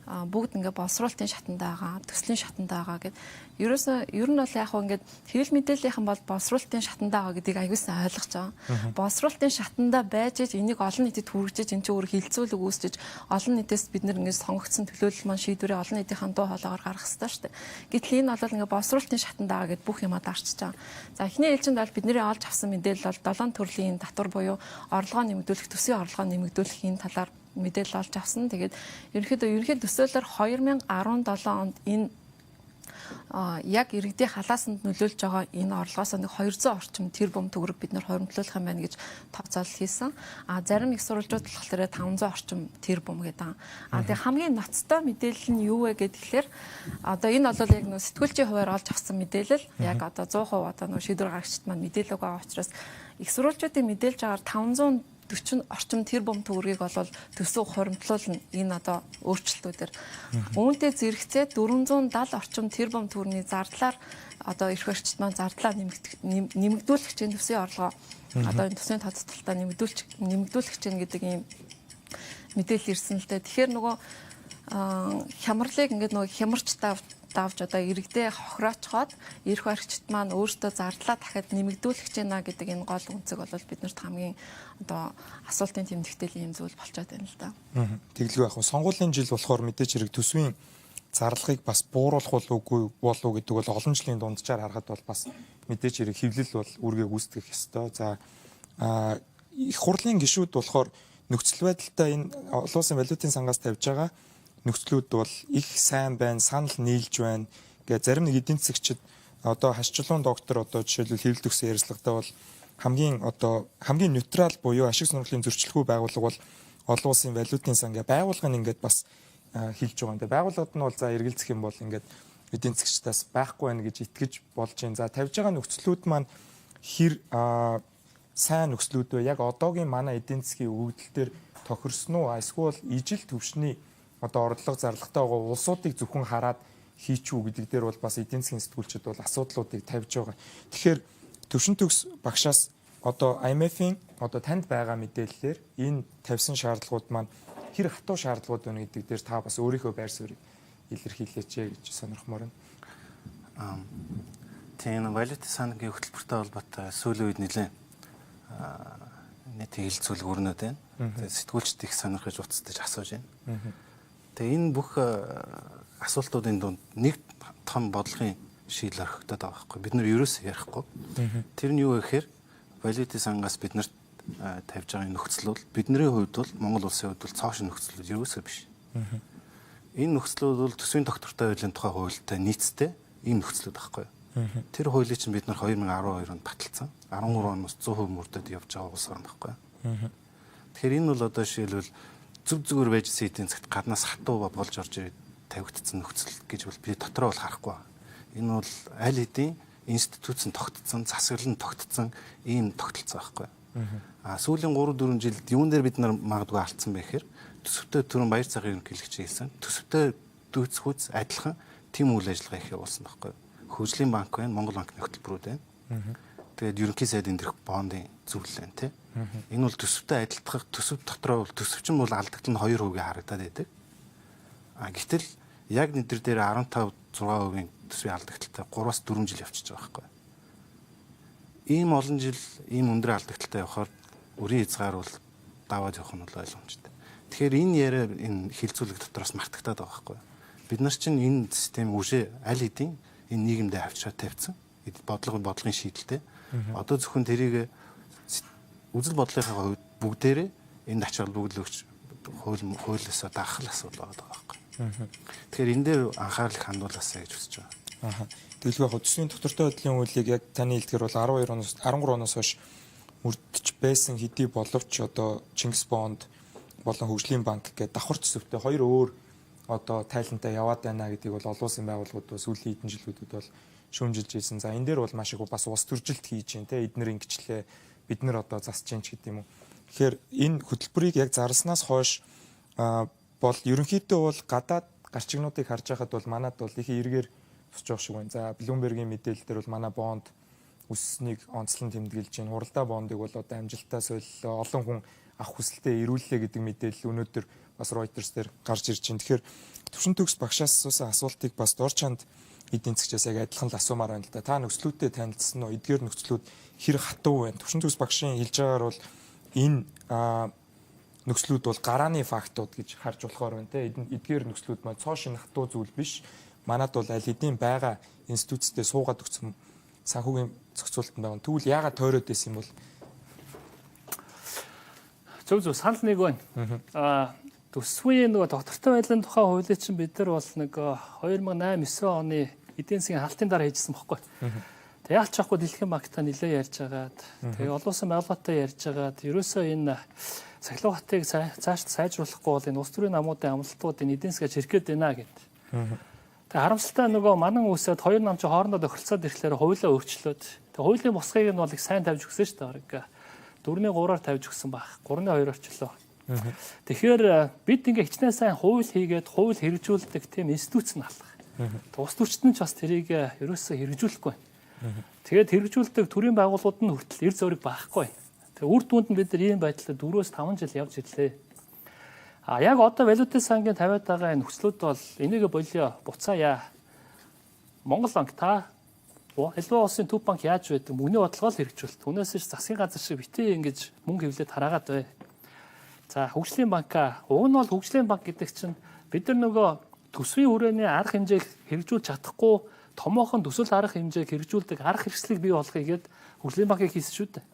бүгд ингээ боловсруулалтын шатанд байгаа, төслийн шатанд байгаа гэд. Ерөөсөө ер нь бол яг хөө ингээд хэвлэл мэдээллийнхэн бол боловсруулалтын шатанд байгаа гэдгийг аягүй сайн ойлгож байгаа. Боловсруулалтын шатанда байж иж энийг олон нийтэд хүргэж, эн чинь өөр хилцүүлэг үүсчиж, олон нийтээс бид нэр ингээд сонгогдсон төлөөлөл маань шийдвэрээ олон нийтийн дуу хоолойгоор гаргах ёстой шүү дээ. Гэтэл энэ бол ингээд боловсруулалтын шатанд байгаа гэд бүх юмаа дарчиж байгаа. За, эхний ээлжинд бол бидний олж авсан мэдээлэл бол долоон төрлийн татвар буюу орлогоо нэмэгдүүлэх, төсвийн орлогоо нэмэгдүүлэх энэ талаар мэдээлэл олж авсан. Тэгээд ерөнхийдөө төсөөлөөр 2017 онд энэ яг иргэдийн халаасанд нөлөөлж байгаа энэ орлогоос нэг 200 орчим тэрбум төгрөг бид нэр хоримтлуулах юм байна гэж тооцоолол хийсэн. А зарим их сурвалжууд болохоор 500 орчим тэрбум гэдэг. А тэгээ хамгийн ноцтой мэдээлэл нь юу вэ гэхээр одоо энэ бол яг нөө сэтгүүлчийн хуваар олж авсан мэдээлэл. Яг одоо 100% одоо нөө шийдвэр гаргагчид маань мэдээлэл байгаа учраас их сурвалжуудын мэдээлж байгаагаар 540 орчим тэрбум төгрөгийг бол төсөв хуримтлуулна энэ одоо өөрчлөлтүүдээр. Үүнтэй зэрэгцээ 470 орчим тэрбум төгрөгийн зардлаар одоо эрх баригчид маань зардлаа нэмэгдүүлэх чинь төсвийн орлогоо одоо энэ төсвийн тооцоолтоо нэмэгдүүлэх чинь гэдэг ийм мэдээлэл ирсэн л дээ. Тэгэхээр нөгөө хямралыг ингээд нөгөө хямарч давж одоо иргэдээ хохироочхоод эрх баригчид маань өөрсдөө зардлаа дахиад нэмэгдүүлэх гэж байна гэдэг энэ гол үнцэг бол биднэрт хамгийн одоо асуултын тэмдэгтэл ийм зүйл болчиход байна л да. Тэгэлгүй яг сонгуулийн жил болохоор мэдээж хэрэг төсвийн зарлагыг бас бууруулах болов үгүй болов гэдэг бол олон жилийн дунджаар харахад бол бас мэдээж хэрэг хэвлэл бол үүргээ гүйцэтгэх ёстой. За, их хурлын гишүүд болохоор нөхцөл байдалтай энэ олон улсын валютын сангаас тавьж байгаа нөхцлүүд бол их сайн байна, санал нийлж байна гэ зарим нэг эдийн засагчид, одоо хашчлуун доктор одоо жишээлбэл хэвлэл төгсөн ярилцлагатай бол хамгийн одоо хамгийн нейтрал буюу ашиг сонирхлын зөрчилгүй байгууллага бол олон улсын валютын сан гэ байгууллага нь ингээд бас хэлж байгаа юм. Тэгээ байгууллагад нь бол за эргэлзэх юм бол ингээд эдийн засгчдаас байхгүй байна гэж итгэж болж байна. За, тавьж байгаа нөхцлүүд маань хэр сайн нөхцлүүд вэ? Яг одоогийн манай эдийн засгийн өгөгдөл дээр тохирсон уу? Эсвэл ижил төвшний одоо орлого зарлагатай байгаа улсуудыг зөвхөн хараад хийчүү гэдэг дээр бол бас эдийн засгийн сэтгүүлчид бол асуудлуудыг тавьж байгаа. Тэгэхээр Төвшин төгс багшаас одоо IMF-ийн одоо танд байгаа мэдээллээр энэ тавьсан шаардлагууд маань хэр хатуу шаардлагууд байна гэдэг дээр та бас өөрийнхөө байр суурийг илэрхийлээч гэж сонирхмоор байна. Тийм, валютын сангийн хөтөлбөртэй холбоотой сүүлийн үед нэлээд нийт хэлэлцүүлэг өрнөд байна. Тэгээд сэтгүүлчд их сонирхож уцтаж асууж байна. Тэгээ энэ бүх асуултуудын дунд нэг том бодлогын шийдэл орхигдоод байгаа байхгүй. Бид нар ерөөсөө ярихгүй. Тэр нь юу вэ гэхээр валютын сангаас бид нарт тавьж байгаа нөхцөл бол бидний хувьд бол Монгол улсын хувьд бол цоо шинэ нөхцөл ерөөсөө биш. Энэ нөхцлүүд бол төсвийн тогтвортой байдлын тухай хуультай нийцтэй ийм нөхцлүүд байхгүй. Тэр хуулийг чинь бид нар 2012 онд баталсан. 13 оноос 100% мөрдөд явж байгаа улс орн байхгүй. Тэгэхээр энэ бол одоо жишээлбэл зүв зүгээр байж байсан эдийн засгт гаднаас хатуу болж орж ирээд тавигдсан нөхцөл гэж бол би дотроо бол харахгүй. Энэ бол аль хэдийн институц нь тогтцсон, засаглал нь тогтцсон ийм тогтолцоо байхгүй. А сүүлийн 3 4 жилд юун дээр бид нар магадгүй алдсан бэ гэхээр төсөвтэй түрүүн Баяр цагийн ерөнхийлөгч хэлсэн. Төсөвтэй дүйцэхүйц адилхан тийм үйл ажиллагаа их явуулсан байхгүй. Хөгжлийн банк байна, Монгол банкны хөтөлбөрүүд байна. Тэгээд ерөнхий сайдын дэрх бондын зөвлөл байна тий. Энэ бол төсөвтэй адилтгах, төсөв дотроо бол төсөвчин бол алдагдал нь 2% харагдаад байдаг. А гэтэл яг нэдэр дээр 15 6% төсвийн алдагдaltaй 3-4 жил явчихж байгаа байхгүй. Ийм олон жил ийм өндөр алдагдaltaй явахаар өрийн хязгаар бол даваад явах нь бол ойлгомжтой. Тэгэхээр энэ яриа энэ хилцүүлэг дотроос мартагдаад байгаа байхгүй. Бид нар чинь энэ систем үшээ аль хэдийн энэ нийгэмдээ авчраад тавьсан. Бодлогын шийдэлтэй. Одоо зөвхөн тэрийг үзэл бодлынхаа хувьд бүгдээрээ энд ач холбогдол өгч хуулиасаа дагах л асуудал байгаа байхгүй. Тэгэхээр энэ дээр анхаарал их хандуулаасай гэж хүсэж байгаа. Тэгэлгүй яг төсвийн доктортой байдлын хуулийг яг таны хэлдгээр бол 12 оноос 13 оноос хойш мөрдөж байсан хэдий боловч одоо Чингис бонд болон Хөгжлийн банк гэдэг давхар төсөвтэй хоёр өөр одоо тайлантай яваад байна гэдгийг бол олон улсын байгууллагууд сүүлийн хэдэн жилүүдэд бол шүүмжилж ирсэн. За энэ дээр бол маш их бас улс төржилт хийж байна те, эднэр ингэчлээ, бид нар одоо засаж чинь ч гэдэг юм уу. Тэгэхээр энэ хөтөлбөрийг яг зарласнаас хойш бол ерөнхийдөө бол гадаад гарчигнуудыг харж байхад бол манад бол их эргээр тусч байгаа шиг байна. За Bloomberg-ийн мэдээлэл дээр бол манай бонд өссөнийг онцлон тэмдэглэж байна. Хуралдаа бондыг бол одоо амжилттай солилоо. Олон хүн авах хүсэлтэд ирүүллээ гэдэг мэдээлэл өнөөдөр бас Reuters дээр гарч ирж байна. Тэгэхээр Төвшин төгс багшаас асуусан асуултыг бас Дорчанд эдийн засгчаас яг адилхан л асуумаар байна л да. Та нөхцлүүдтэй танилцсан уу? Эдгээр нөхцлүүд хэр хатуу байна? Төвшин төгс багшийн хэлж байгаагаар бол энэ нөхцлүүд бол гарааны фактууд гэж харж болохоор байна те. Эдгээр нөхцлүүд маань цоо шинэ хатуу зүйл биш. Манад бол аль хэдийн байгаа институцтэй суугаад өгсөн санхүүгийн зохицуултанд байгаа. Тэгвэл яагаад тойроод байсан юм бол? Зөв санал нэг байна. Төсвийн нөгөө доктортой байдлын тухай хуулийг чинь бид нар бол нэг 2008 9 оны эдийн засгийн халтын дараа хийжсэн бохгүй. Тэг яалч ахгүй Дэлхийн банктай нэлээ ярьж агаад, тэгээ олон улсын байгууллагатай ярьж агаад, ерөөсөө энэ сахилга батыг цааш сайжруулахгүй бол энэ улс төрийн намуудын амлалтууд энэ эдийн засгаа чирхээд байна гэд. Тэгээ харамсалтай нөгөө манан үсээд хоёр нам чи хоорондоо тохиролцоод ирэхлээр хуулиа өөрчлөөд, тэгээ хуулийн босхийг нь бол их сайн тавьж өгсөн шүү дээ. Бараг 4-3-аар тавьж өгсөн байх. 3-2 орчлоо. Тэгэхээр бид ингээ хичнээн сайн хууль хийгээд хууль хэрэгжүүлдэг тийм институц нь алах. Улс төрчд нь ч бас тэрийг ерөөсөө хэрэгжүүлэхгүй байна. Тэгээд хэрэгжүүлдэг төрийн байгууллагууд нь хүртэл эр зөриг байхгүй байна. Тэгээ үр дүнд нь бид нар ийм байдлаар 4-5 жил явж ирлээ. А яг одоо валютын сангийн тавиад байгаа энэ нөхцлүүд бол энийг болио буцаая. Монгол банк та Альва улсын төв банк яаж байдаг мөнгөний бодлогоо л хэрэгжүүлэлт. Түүнээс ч засгийн газар шиг битээ ингэж мөнгө хэвлээд хараагаад бай. За хөгжлийн банка уг нь бол хөгжлийн банк гэдэг чинь бид нар нөгөө төсвийн хүрээний арга хэмжээг хэрэгжүүлж чадахгүй томоохон төсөл арга хэмжээг хэрэгжүүлдэг арга хэрэгслийг бий болгоё гэд хөгжлийн банкыг хийсэн шүү дээ.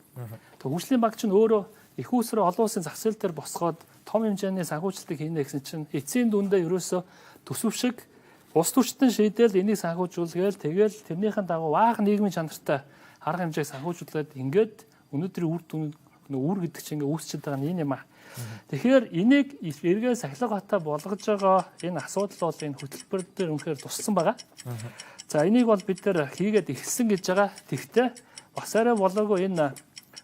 Тэг хөгжлийн банк чинь өөрөө их усрээ олон улсын зах зээл дээр босгоод том хэмжээний санхүүжилтийг хийнэ гэсэн чинь эцсийн дүндээ ерөөсөө төсөв шиг улс төрчдөн шийдэл энийг санхүүжүүлгээл тэгэл тэрнийхэн дагуу ваах нийгмийн чанартай арга хэмжээг санхүүжүүлээд ингээд өнөөдрийн үр дүн үр гэдэг чинь ингээ үүсчихэд байгаа нь энэ юм аа. Тэгэхээр энийг эргээ сахилга батаа болгож байгаа энэ асуудал бол энэ хөтөлбөр дээр үнэхээр туссан байгаа. За энийг бол бид нэр хийгээд эхэлсэн гэж байгаа. Тэгвэл бас арай болоогүй энэ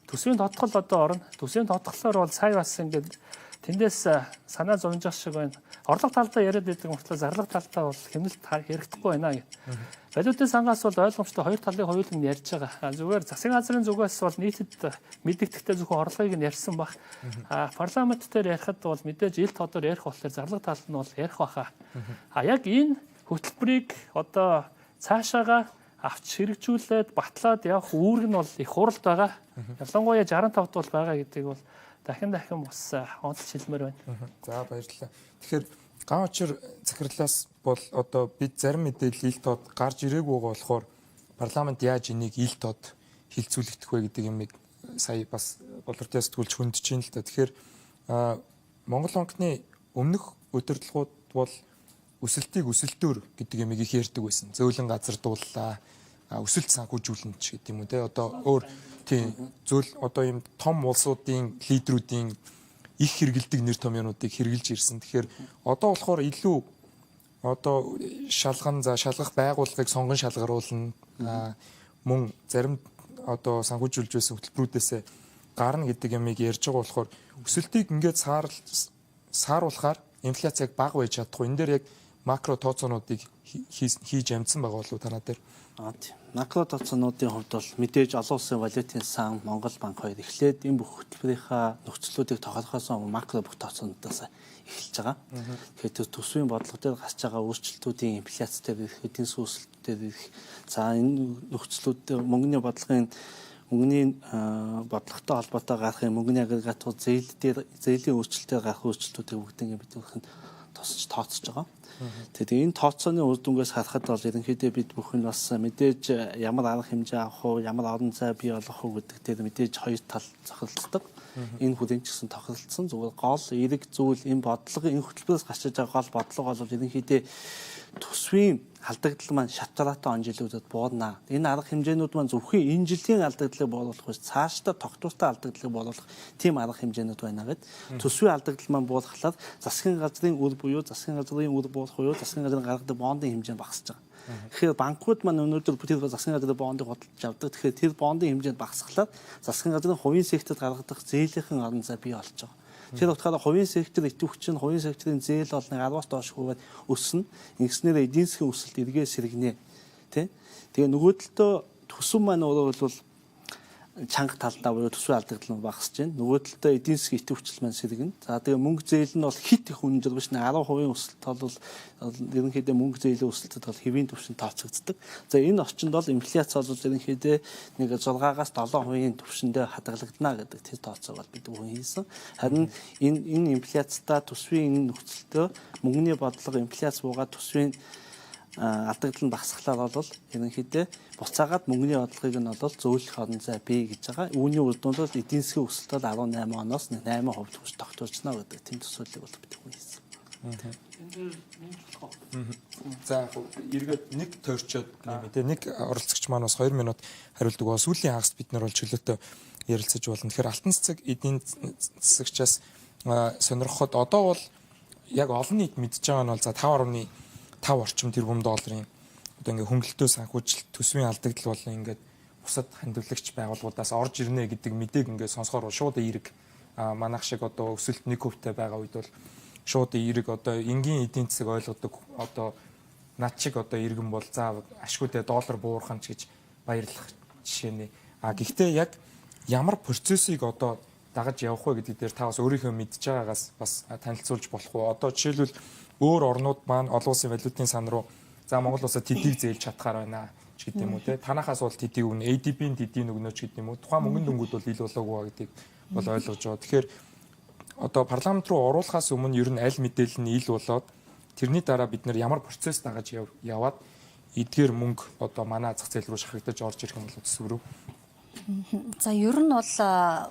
Төсвийн тодтгол одоо орно. Төсвийн тодтголоор бол сая бас ингээд тэндээс санаа зовнжих шиг байна. Орлого талдаа яриад байдаг мөртлөө зарлага талдаа бол хэмнэлт хэрэгдэхгүй байна гэх. Валютын сангаас бол ойлгомжтой хоёр талын хоёуланг нь ярьж байгаа. Зүгээр засгийн газрын зүгээс бол нийтэд мэдэгдэхдээ зөвхөн орлогыг нь ярьсан баг. Парламент дээр ярихад бол мэдээж ил тодор ярих болохоор зарлага тал нь бол ярих баха. Яг энэ хөтөлбөрийг одоо цаашаага авч хэрэгжүүлээд батлаад явах үүрэг нь бол их хуралд байгаа. Ялангуяа 65-д бол байгаа гэдгийг бол дахин бас онцолж хэлмээр байна. За баярлалаа. Тэгэхээр ган учир захирлаас бол одоо бид зарим мэдээлэл ил тод гарч ирээгүй байгаа болохоор парламент яаж энийг ил тод хилцүүлэгдэх вэ гэдэг юмыг сая бас боловч сэтгүүлч хөндөж байна л да. Тэгэхээр Монгол банкны өмнөх удирдлагууд бол өсөлтийг өсөлтөөр гэдэг юмыг их ярьдаг байсан. Зөөлөн газар дууллаа, өсөлт санхүүжүүлнэ ч гэдэг юм уу те. Одоо өөр тийм зөөл одоо ийм том улсуудын лидерүүдийн их хэрэгэлдэг нэр томьёонуудыг хэрэгжилж ирсэн. Тэгэхээр одоо болохоор илүү одоо шалган за шалгах байгууллагыг сонгон шалгаруулна. Мөн зарим одоо санхүүжүүлж байсан хөтөлбөрүүдээсээ гарна гэдэг юмыг ярьж байгаа болохоор өсөлтийг ингээд сааруулахаар инфляцийг бага байж чадахгүй. Энэ дээр яг макро тооцоонуудыг хийж амжсан байгаа болов танаа дээр? Тийм. Макро тооцоонуудын хувьд бол мэдээж олон улсын валютын сан, Монгол банк хоёр эхлээд энэ бүх хөтөлбөрийнхаа нөхцлүүдийг тохиолдохоос өмнө макро бүх тооцоонуудаас эхэлж байгаа. Тэгэхээр төсвийн бодлого дээр гарч байгаа өөрчлөлтүүдийн инфляц дээр ирэх, эдийн засгийн өсөлт дээр ирэх. За энэ нөхцлүүд мөнгөний бодлогын мөнгөний бодлоготой холбоотой гарах юм мөнгөний агрегатууд зээл дээр зээлийн өөрчлөлтөөр гарах өөрчлөлтүүдийг бүгднийг бид бүхэн тосч тооцож байгаа. Тэгээд энэ тооцооны үр дүнгээс харахад бол ерөнхийдөө бид бүхэн бас мэдээж ямар арга хэмжээ авах уу, ямар орон зай бий болгох уу гэдэг дээр мэдээж хоёр тал зохиролцдог. Энэ хүрээнд ч гэсэн тохиролцсон. Зүгээр гол эерэг зүйл энэ бодлого, энэ хөтөлбөрөөс гарч иж байгаа гол бодлого бол ерөнхийдөө төсвийн алдагдал маань шатараатай он жилүүдэд буурнаа. Энэ арга хэмжээнүүд маань зөвхөн энэ жилийн алдагдлыг бууруулах биш, цаашдаа тогтвортой алдагдлыг бууруулах тийм арга хэмжээнүүд байна гэд. Төсвийн алдагдал маань буурахлаар засгийн газрын үр буюу засгийн газрын үр буурах буюу засгийн газрын гаргадаг бондын хэмжээ багасж байгаа. Тэгэхээр банкуд маань өнөөдөр тэр засгийн газрын бондыг худалдаж авдаг. Тэгэхээр тэр бондын хэмжээнд багасхлаар засгийн газрын хувийн секторт гаргадаг зээлийнхэн орон зай бий болж байгаа. Тэр утгаараа хувийн сектор идэвхжин, хувийн секторын зээл бол нэг 10-аас доош хувиар өснө. Ингэснээр эдийн засгийн өсөлт эргээ сэргэнэ. Тэ? Тэгээ нөгөө талдаа төсөв маань өөрөө бол чанга талдаа буюу төсвийн алдагдал нь багасж байна. Нөгөө талдаа эдийн засгийн идэвхжил маань сэргэнэ. За тэгээ мөнгө зээл нь бол хит их үнэнжил биш 10% өсөлт бол ерөнхийдөө мөнгө зээлийн өсөлтөд бол хэвийн түвшинд тооцогддог. За энэ орчинд бол инфляц бол ерөнхийдөө нэг 6-аас 7% түвшиндээ хадгалагдана гэдэг тэр тооцоог бол бид бүхэн хийсэн. Харин энэ инфляцтай төсвийн энэ нөхцөлтөө мөнгөний бодлого инфляц буугаад төсвийн алдагдал нь багасхлаар бол ерөнхийдөө буцаагаад мөнгөний бодлогыг нь бол зөөлөх орон зай бий гэж байгаа. Үүний үр дүнд бол эдийн засгийн өсөлт бол 18 оноос 8% хүрч тогтворчно гэдэг тийм төсөөллийг бол бид бүхэн хийсэн. Энэ дээр нэмж болох уу? За яг эргээд нэг тойрчоод нэмээ те нэг оролцогч маань бас 2 минут хариулдаг ба сүүлийн хагаст бид нар бол чөлөөтэй ярилцаж болно. Тэгэхээр алтан цэцэг эдийн засагчаас сонирхоход одоо бол яг олон нийт мэдж байгаа нь бол за 5.5 орчим тэрбум долларын одоо ингээ хөнгөлөлтөө санхүүжилт төсвийн алдагдал болон ингээд бусад хандивлагч байгууллагуудаас орж ирнэ гэдэг мэдээг ингээ сонсохоор шууд эерэг манайх шиг одоо өсөлт 1% байгаа үед бол шууд эерэг одоо энгийн эдийн засаг ойлгодог одоо над шиг одоо иргэн бол за ашгүйдээ доллар буурах нь ч гэж баярлах жишээ нэ. А гэхдээ яг ямар процессыг одоо дагаж явах вэ гэдэг дээр та бас өөрийнхөө мэдж байгаагаас бас танилцуулж болох уу? Одоо жишээлбэл өөр орнууд маань олон улсын валютын сан руу за Монгол улсад тэдийг зээлж чадхаар байна ч гэдэг юм уу те. Танахаас бол тэдийг өгнө, ADB-ийн тэдийг өгнө ч гэдэг юм уу. Тухайн мөнгөн дүнгууд бол ил болоогүй гэдгийг бол ойлгож байгаа. Тэгэхээр одоо парламент руу оруулахаас өмнө ер нь аль мэдээлэл нь ил болоод тэрний дараа бид нэр ямар процесс дагаж яваад эдгээр мөнгө одоо манай зах зээл рүү шахагдаж орж ирэх юм бол төсөв рүү. За ер нь бол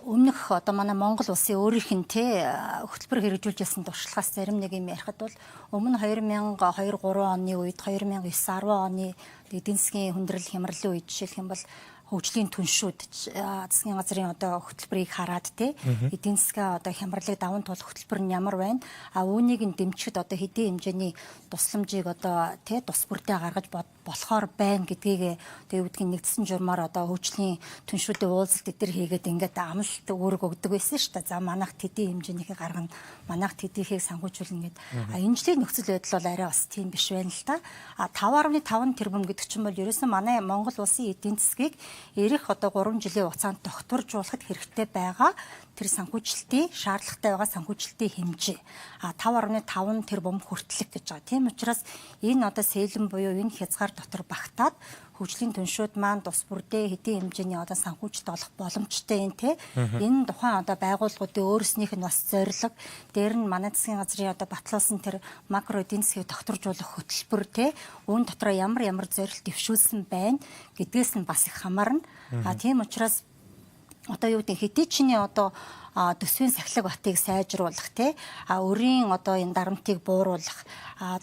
өмнөх одоо манай Монгол улсын өөрийнх нь те хөтөлбөр хэрэгжүүлж байсан туршлагаас зарим нэг юм ярихад бол өмнө 2002 3 оны үед 2009 10 оны эдийн засгийн хүндрэл хямралын үед жишээлх юм бол Хөгжлийн түншүүд засгийн газрын одоо хөтөлбөрийг хараад те эдийн засгаа одоо хямралыг даван туулах хөтөлбөр нь ямар байна, а үүнийг нь дэмжихэд одоо хэдийн хэмжээний тусламжийг одоо те тус бүрдээ гаргаж болохоор байна гэдгийг одоо юу гэдгийг нэгдсэн журмаар одоо хөгжлийн түншүүдийн уулзалт эдэр хийгээд ингээд амлалт үүрэг өгдөг байсан шүү дээ. За манайх тэдийн хэмжээнийхээ гаргана, манайх тэдийнхийг санхүүжүүлнэ гэд. А энэ жилийн нөхцөл байдал бол арай бас тийм биш байна л та. А 5.5 тэрбум гэдэг чинь бол ерөөсөн манай Монгол улсын эдийн засгийг ирэх одоо 3 жилийн хугацаанд тогтворжуулахад хэрэгтэй байгаа тэр санхүүжилтийн шаардлагатай байгаа санхүүжилтийн хэмжээ. А 5.5 тэрбум хүртэлх гэж байгаа. Тийм учраас энэ одоо сэлэн буюу энэ хязгаар дотор багтаад хөгжлийн түншүүд маань тус бүрдээ хэдийн хэмжээний одоо санхүүжилт олох боломжтой юм те. Энэ тухайн одоо байгууллагуудын өөрснийх нь бас зорилго, дээр нь манай засгийн газрын одоо батлуулсан тэр макро эдийн засгийг тогтворжуулах хөтөлбөр те, үүн дотроо ямар ямар зорилт дэвшүүлсэн байна гэдгээс нь бас их хамаарна. А тийм учраас одоо юу гэдэг хэдий чиний одоо төсвийн сахилга батыг сайжруулах те, а өрийн одоо энэ дарамтыг бууруулах,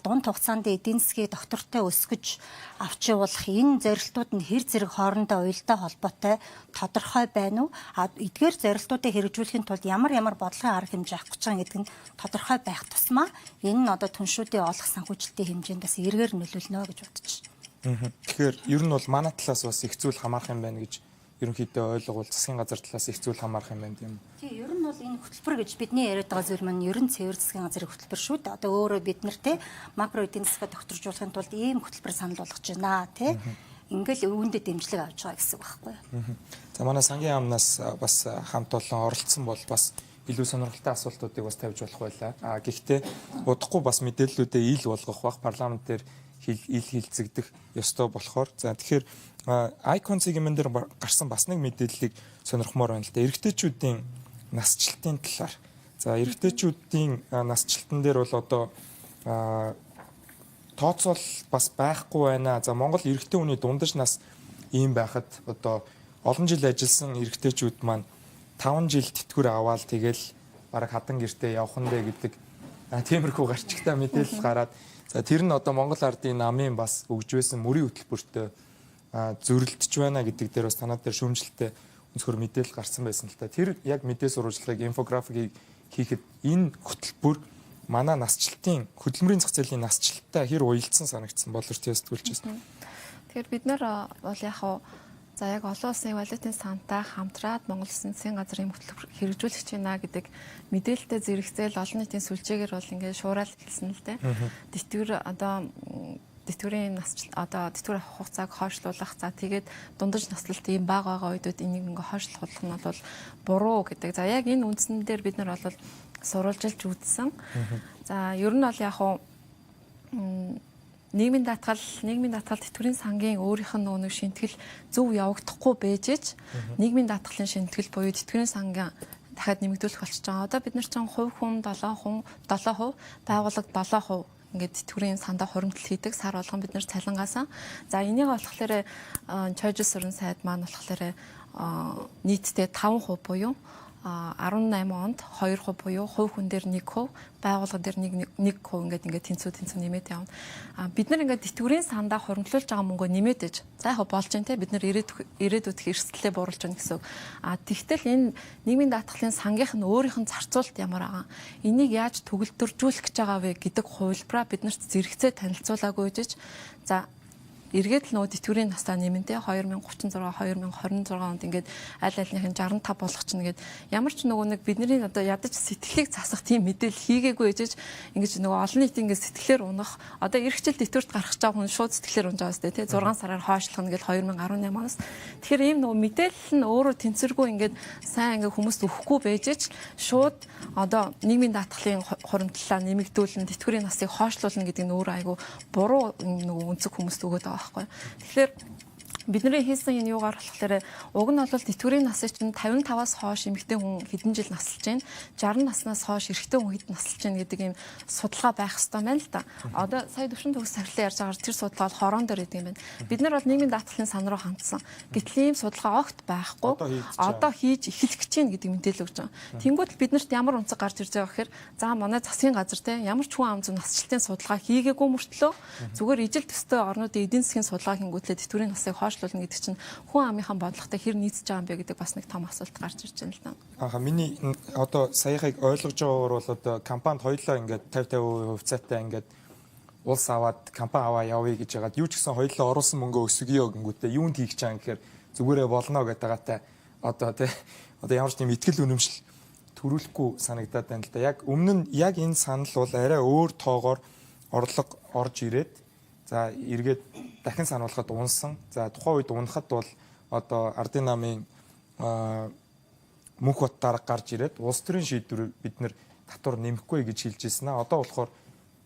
дунд хугацаанд эдийн засгийг доктортой өсгөж авч явуулах энэ зорилтууд нь хэр зэрэг хоорондоо уялдаа холбоотой тодорхой байна уу? А эдгээр зорилтуудыг хэрэгжүүлэхийн тулд ямар ямар бодлогын арга хэмжээ авах гэж байгаа гэдэг нь тодорхой байх тусмаа энэ нь одоо түншүүдийн олох санхүүжилтийн хэмжээнд бас эргээр нөлөөлнө гэж бодож байна. Тэгэхээр ер нь бол манай талаас бас их зүйл хамаарах юм байна гэж ерөнхийдөө ойлгуул засгийн газар талаас их зүйл хамаарах юм байна тийм үү? Тийм, ер нь бол энэ хөтөлбөр гэж бидний яриад байгаа зүйл маань ер нь цэвэр засгийн газрын хөтөлбөр шүү дээ. Одоо өөрөө бид нар те макро эдийн засгаа тогтворжуулахын тулд ийм хөтөлбөр санал болгож байна те. Ингээл үүндээ дэмжлэг авч байгаа гэсэн үг байхгүй юу? За манай сангийн яамнаас бас хамт олон оролцсон бол бас илүү сонирхолтой асуултуудыг бас тавьж болох байлаа. А гэхдээ удахгүй бас мэдээллүүдээ ил болгох бах парламент дээр ил хилцэгдэх ёстой болохоор за тэгэхээр Icon сегмент дээр гарсан бас нэг мэдээллийг сонирхмоор байна л да. Эрэгтэйчүүдийн насжилтын талаар. За эрэгтэйчүүдийн насжилтан дээр бол одоо тооцоол бас байхгүй байна. За Монгол эрэгтэй хүний дундаж нас ийм байхад одоо олон жил ажилласан эрэгтэйчүүд маань 5 жил тэтгэвэр аваад тэгэл бараг хадан гэртээ явах нь дээ гэдэг тиймэрхүү гарчигтай мэдээлэл гараад за тэр нь одоо Монгол ардын намын бас өгж байсан мөрийн хөтөлбөртөө зөрөлдөж байна гэдэг дээр бас танаа дээр шүүмжлэлтэй өнцгөр мэдээлэл гарсан байсан л та. Тэр яг мэдээ сурвалжлагыг инфографикийг хийхэд энэ хөтөлбөр манай насжилтын хөдөлмөрийн зах зээлийн насжилттай хэр уялдсан санагдсан болор тийм сэтгүүлчээс. Тэгэхээр бид нар бол яг хуу за яг олон улсын валютын сантай хамтраад Монгол Улсын засгийн газрын хөтөлбөр хэрэгжүүлэх гэж байна гэдэг мэдээлэлтэй зэрэгцээл олон нийтийн сүлжээгээр бол ингээд шуурал хэлсэн л дээ. Тэтгэвэр одоо тэтгэврийн насжилт одоо тэтгэвэр авах хугацааг хойшлуулах, за тэгээд дундаж наслалт ийм бага байгаа үедүүд энийг ингээ хойшлуулах нь бол буруу гэдэг. За яг энэ үндсэн дээр бид нар бол сурвалжилж үзсэн. За ер нь бол яг хуу нийгмийн даатгал тэтгэврийн сангийн өөрийнх нь нөгөө шинтгэл зөв явагдахгүй байж ич нийгмийн даатгалын шинтгэл буюу тэтгэврийн сангийн дахиад нэмэгдүүлэх болчихж байгаа. Одоо бид нар чинь хувь хүн 7%, 7%, байгууллага 7% ингээд тэтгэврийн сандаа хуримтлал хийдэг сар болгон бид нар цалингаасан. За энийг болохоор чойжил сүрэн сайд маань болохоор нийтдээ 5% буюу 18 онд 2% буюу хувь хүн дээр 1%, байгууллага дээр 1% ингээд тэнцүү нэмээд явна. А бид нар ингээд тэтгэврийн сандаа хуримтлуулж байгаа мөнгөө нэмээд иж. За яг болж байна те бид нар ирээдүйд эрсдлээ бууруулж байна гэсэн үг. А тэгтэл энэ нийгмийн даатгалын сангийнх нь өөрийнх нь зарцуулалт ямар байгаа. Энийг яаж төгөлдржүүлэх гэж байгаа вэ гэдэг хувилбараа бид нарт зэрэгцээ танилцуулаагүй иж. За эргээд л нөгөө тэтгэврийн насаа нэмэнтэй 2036 2026 онд ингээд аль альных нь 65 болгочихно гэд ямар ч нөгөө нэг бидний одоо ядаж сэтгэлийг засах тийм мэдээлэл хийгээгүй ээжэж ингэж нөгөө олон нийт ингээд сэтгэлээр унах одоо эх жил тэтгэврт гарах гэж байгаа хүн шууд сэтгэлээр унж байгаа сте тий 6 сараар хойшлох нь гэл 2018 оноос. Тэгэхээр ийм нөгөө мэдээлэл нь өөрөө тэнцвэргүй ингээд сайн ингээд хүмүүст өгөхгүй байж ээж шууд одоо нийгмийн даатгалын хуримтлалаа нэмэгдүүлнэ, тэтгэврийн насыг хойшлуулна гэдэг нь өөрөө айгүй буруу нөгөө өнцөг хүмүүст өгөөд байгаа байхгүй. Тэгэхээр бидний хийсэн энэ юугаар болохоор уг нь бол тэтгэврийн насыг чинь 55-аас хойш эмэгтэй хүн хэдэн жил насалж байна, 60 наснаас хойш эрэгтэй хүн хэдэн насалж байна гэдэг ийм судалгаа байх хэрэгтэй байна л да. Одоо сая төвшин төгс сахилан ярьж байгаагаар тэр судалгаа бол хорон дээр идэг юм байна. Бид нар бол нийгмийн даатгалын сан руу хандсан. Гэтэл ийм судалгаа огт байхгүй. Одоо хийж эхлэх гэж байна гэдэг мэдээлэл өгч байгаа. Тэнгүүд л биднэрт ямар өнцөг гарч ирж байгаа гэхээр за манай засгийн газар те ямар ч хүн ам зүйн насжилтын судалгаа хийгээгүй мөртлөө зүгээр ижил төстэй орнуудын эдийн засгийн судалгаа хийнгүүтлээ тэтгэврийн насыг хойшлуулна гэдэг чинь хүн амынхаа бодлоготой хэр нийцэж байгаа юм бэ гэдэг бас нэг том асуулт гарч ирж байна л да. Аха, миний одоо саяхыг ойлгож байгаагаар бол одоо компанид хоёлоо ингээд 50 50% хувьцаатай ингээд улс аваад компани аваа явъя гэж яагаад юу ч гэсэн хоёлоо оруулсан мөнгөө өсгөё гингүүтээ юунд хийх чам гэхээр зүгээрээ болно гэдэг байгаатай одоо тий одоо ямар ч тийм итгэл үнэмшил төрүүлэхгүй санагдаад байна л да. Яг өмнө нь яг энэ санал бол арай өөр тоогоор орлого орж ирээд за эргээд дахин сануулхад унсан. За тухайн үед унахад бол одоо ардын намын мөнх бот дарга гарч ирээд улс төрийн шийдвэр бид нэр татвар нэмэхгүй гэж хэлж ирсэн аа. Одоо болохоор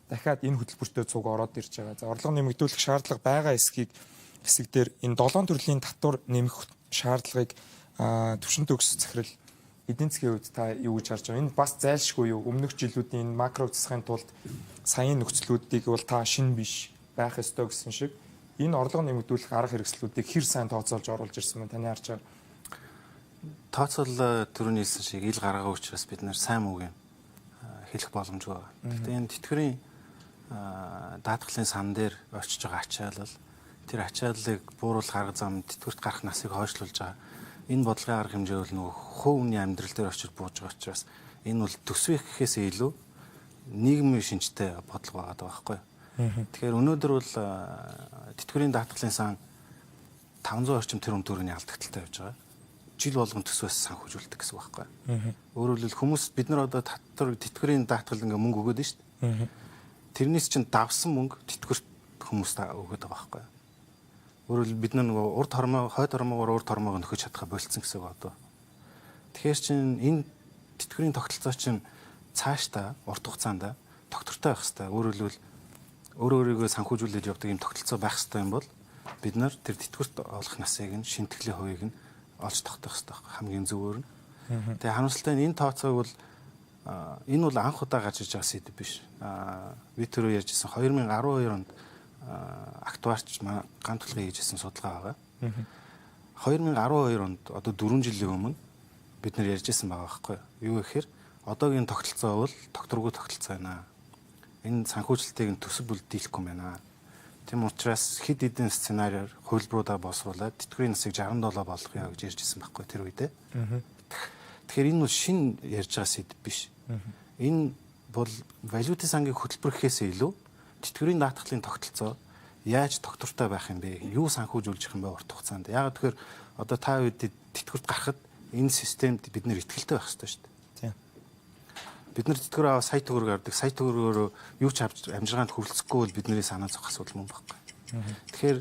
дахиад энэ хөтөлбөртөө цуг ороод ирж байгаа. За орлого нэмэгдүүлэх шаардлага байгаа эсхийг хэсэг дээр энэ 7 төрлийн татвар нэмэх шаардлагыг төвшин төгс захирал эдийн засгийн хувьд та юу гэж харж байгаа? Энэ бас зайлшгүй юу? Өмнөх жилүүдийн энэ макро засгийн тулд саяын нөхцлүүдийг бол та шин биш байх ёстой гэсэн шиг энэ орлого нэмэгдүүлэх арга хэрэгслүүдийг хэр сайн тооцоолж оруулж ирсэн бэ? Таны харж байгаа. Тооцоол түрүүний хэлсэн шиг ил гараагүй учраас бид нэр сайн мууг юм хэлэх боломжгүй байгаа. Гэхдээ энэ тэтгэврийн даатгалын сан дээр очиж байгаа ачаалал, тэр ачааллыг бууруулах арга зам, тэтгэврт гарах насыг хойшлуулж байгаа. Энэ бодлогын арга хэмжээ бол нөгөө хувь хүний амьдрал дээр очиж бууж байгаа учраас энэ бол төсвөх гэхээс илүү нийгмийн шинжтэй бодлого байгаа байхгүй. Тэгэхээр өнөөдөр бол тэтгэврийн даатгалын сан 500 орчим тэрбум төгрөгийн алдагдaltaй явж байгаа. Жил болгон төсвөөс санхүүжүүлдэг гэсэн үг байхгүй. Өөрөөр хэлбэл хүмүүс бид нар одоо татвар тэтгэврийн даатгал ингээ мөнгө өгөөд нь шүү дээ. Тэрнээс чинь давсан мөнгө тэтгэврт хүмүүст өгөөд байгаа байхгүй. Өөрөөр хэлбэл бид нар нөгөө урд хормоо, хойд хормоогоор урд хормоогоо нөхөж чадхаа болцсон гэсэн үг одоо. Тэгэхээр чинь энэ тэтгэврийн тогтолцоо чинь цаашдаа урт хугацаанд тогтвортой байх хэвээр. Өөрөөр хэлбэл өөрөө өөрийгөө санхүүжүүлээд явдаг юм тогтолцоо байх хэвээр юм бол бид нар тэр тэтгэврт олох насыг нь шинтгэлийн хувийг нь олж тогтоох хэвээр хамгийн зөвөр нь. Тэгээ харамсалтай нь энэ тооцоог бол энэ бол анх удаа гарч иж байгаа сэдв биш. Би түрүү ярьж ирсэн 2012 онд актуарч ган тулгын хийж ирсэн судалгаа байгаа. 2012 онд одоо 4 жилийн өмнө бид нар ярьж ирсэн байгаа байхгүй юу? Гэхээр одоогийн тогтолцоо бол тогтворгүй тогтолцоо байна. Энэ санхүүжилтийг нь төсөв бүл дийлэхгүй байна. Тийм учраас хэд хэдэн сценариар хувилбаруудаа боловсруулад тэтгэврийн насыг 67 болгоё гэж ярьж ирсэн байхгүй тэр үедээ. Тэгэхээр энэ бол шинэ ярьж байгаа сэдв биш. Энэ бол валютын сангийн хөтөлбөр гэхээс илүү тэтгэврийн даатгалын тогтолцоо яаж тогтвортой байх юм бэ? Юу санхүүжүүлж юм бэ урт хугацаанд? Яагаад тэгэхээр одоо та үед тэтгэврт гарахад энэ системд бид нэр итгэлтэй байх ёстой шүү дээ. Тийм. Бид нар тэтгэвэр аваа сая төгрөг авдаг. Сая төгрөгөөр юу ч авч амжиргаанд хүрэлцэхгүй бол бидний санаа зовх асуудал мөн байхгүй. Тэгэхээр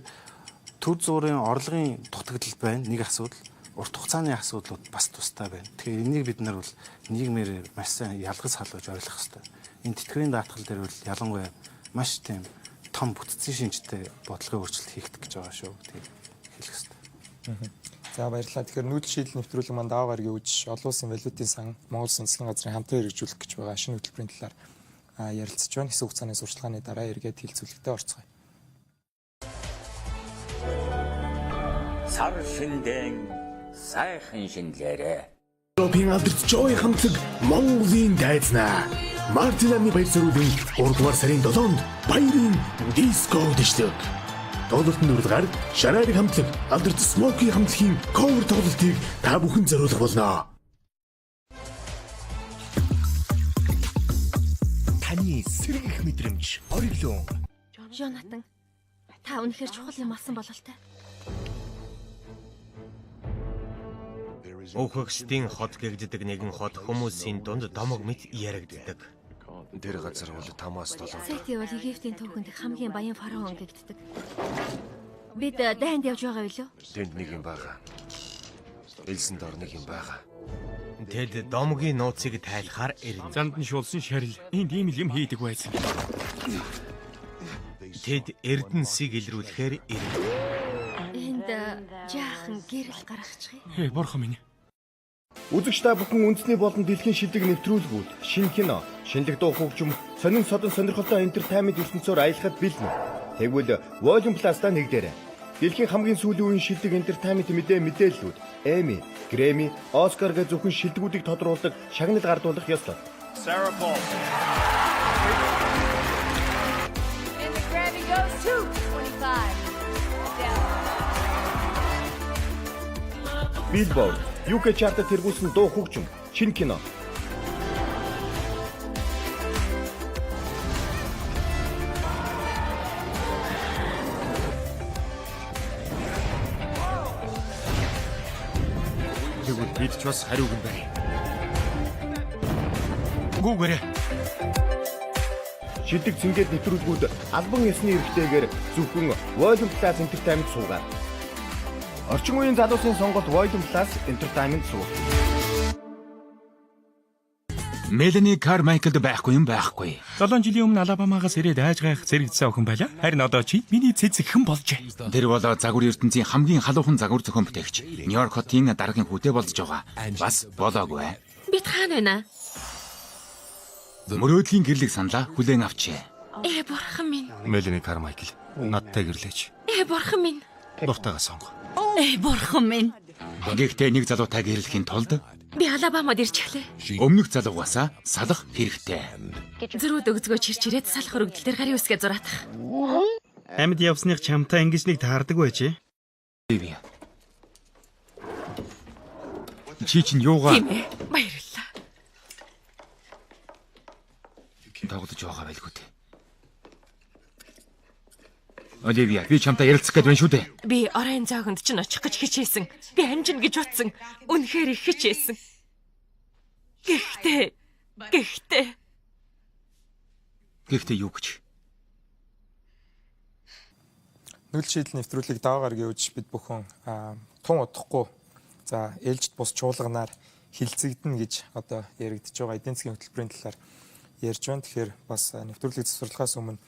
төр зуурын орлогын дутагдал байна. Нэг асуудал, урт хугацааны асуудлууд бас тустай байна. Тэгэхээр энийг бид нар бол нийгмээр маш сайн ялгаж салгаж ойлгох ёстой. Энэ тэтгэврийн даатгал дээр бол ялангуяа маш тийм том бүтцийн шинжтэй бодлогын өөрчлөлт хийгдэх гэж байгаа шүү гэдгийг хэлэх ёстой. За баярлалаа. Тэгэхээр нүүдэл шийдэл нэвтрүүлэг маань даваа гарагийн үжиш олон улсын валютын сан Монгол Улсын засгийн газрын хамтран хэрэгжүүлэх гэж байгаа шинэ хөтөлбөрийн талаар ярилцж байна. Хэсэг хугацааны сурчлагын дараа эргээд хэлцүүлэгтээ орцгоё. Сар шиндэн сайхан шинлээрэ. Европын алдарт Joy хамтлаг Монголын дайзнаа. Мартин намны баяр зориулан 3 дугаар сарын 7-нд баярын диско дэвшлэг. Тоглолтын дөрөвдүгээр Шарарик хамтлаг алдарт Smoky хамтлагийн cover тоглолтыг та бүхэн зориулах болно. Таны сэргэх мэдрэмж ориглон. Жонатан, та үнэхээр чухал юм алсан бололтой. Өөхөгсдийн хот гэгддэг нэгэн хот хүмүүсийн дунд домог мэт яригддаг. Тэр газар бол тамаас долоо. Сети бол Египтийн түүхэнд хамгийн баян фараон гэгддэг. Бид дайнд явж байгаа билүү? Тэнд нэг юм байгаа. Элсэн дор нэг юм байгаа. Тэд домгийн нууцыг тайлахаар ирнэ. Замд нь шуулсан шарил энд ийм л юм хийдэг байсан. Тэд Эрдэнсийг илрүүлэхээр ирнэ. Энд жаахан гэрэл гаргачих. Хээ, бурхан минь. Үзэгч та бүхэн үндэсний болон дэлхийн шилдэг нэвтрүүлгүүд, шинэ кино, шинэлэг дуу хөгжим, сонин содон сонирхолтой entertainment ертөнцөөр аялахад бэлэн. Тэгвэл Volume Plus-та нэгдээрэй. Дэлхийн хамгийн сүүлийн үеийн шилдэг entertainment мэдээ мэдээллүүд, Emmy, Grammy, Oscar гэх зөвхөн шилдэгүүдийг тодруулдаг шагнал гардуулах ёслол. Sarah Paulson. And the Grammy goes to 25. Adele. Billboard UK chart-д тэргүүлсэн дуу хөгжим, шинэ кино. Тэгвэл бид ч бас хариуг нь барь. Гүүгээрэй. Шилдэг цэнгээд нэвтрүүлгүүд албан ёсны эрхтэйгээр зөвхөн Volume Plus Entertainment суугаар. Орчин үеийн залуусын сонголт Volume Plus Entertainment сууг. Мелани Кармайклд байхгүй юм байхгүй. 7 жилийн өмнө Алабамагаас ирээд айж гайх зэрэгдсэн охин байлаа. Харин одоо чи миний цэцэгхэн болжээ. Тэр бол загвар ертөнцийн хамгийн халуухан загвар зохион бүтээгч. Нью-Йорк хотын даргын хүүтэй болж байгаа. Бас болоогүй. Бид хаана байна? Мөрөөдлийн гэрлэг саналаа хүлээн авчээ. Ээ бурхан минь. Мелани Кармайкл надтай гэрлээч. Ээ бурхан минь. Дуртайгаа сонго. Ээ бурхан минь. Гэхдээ нэг залуутай гэрлэхийн тулд би Алабамад ирчихлээ. Өмнөх залуугаасаа салах хэрэгтэй. Зөрүүд өгзгөө чирч ирээд салах өргөдөл дээр гарын үсгээ зураатах. Амьд явсных чамтай ингэж нэг таардаг байжээ. Чи чинь юугаа? Тийм ээ. Баярлалаа. Тоглож байгаа байлгүй дээ. Оливия, би чамтай ярилцах гээд байна шүү дээ. Би оройн зоогонд чинь очих гэж хичээсэн. Би амжина гэж утсан. Үнэхээр их хичээсэн. Гэхдээ Гэхдээ юу гэж? Нөлд шийдэл нэвтрүүлгийг даваа гаргийн үеж бид бүхэн тун удахгүй за ээлжид бус чуулганаар хилцэгдэнэ гэж одоо яригдж байгаа эдийн засгийн хөтөлбөрийн талаар ярьж байна. Тэгэхээр бас нэвтрүүлгийг завсарлахаас өмнө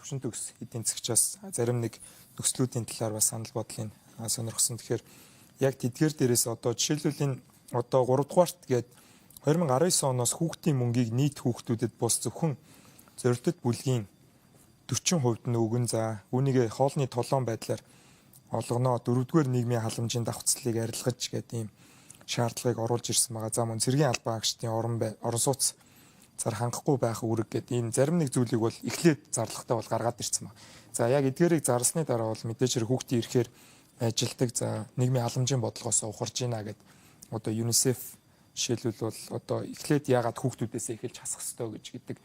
төвшин төгс эдийн засгчаас зарим нэг нөхцлүүдийн талаар бас санал бодлыг сонирхсон. Тэгэхээр яг тэдгээр дээрээс одоо жишээлбэл энэ одоо 3 дугаарт гээд 2019 оноос хүүхдийн мөнгийг нийт хүүхдүүдэд бус зөвхөн зорилтод бүлгийн 40% нь өгөн, за үүнийг хоолны толон байдлаар олгоно. 4-р нийгмийн халамжийн давхцлыг арилгаж гэдэг ийм шаардлагыг оруулж ирсэн байгаа. За мөн цэргийн албан хаагчдын орон сууц зар хангахгүй байх үүрэг гэдэг ийм зарим нэг зүйлийг бол эхлээд зарлагтай бол гаргаад ирсэн ба. За яг эдгээрийг зарлсны дараа бол мэдээж хэрэг хүүхдийн ирэхээр ажилдаг, за нийгмийн халамжийн бодлогоос ухарж ийна гэд одоо UNICEF жишээлбэл бол одоо эхлээд яагаад хүүхдүүдээс эхэлж хасах ёстой гэж гэдэг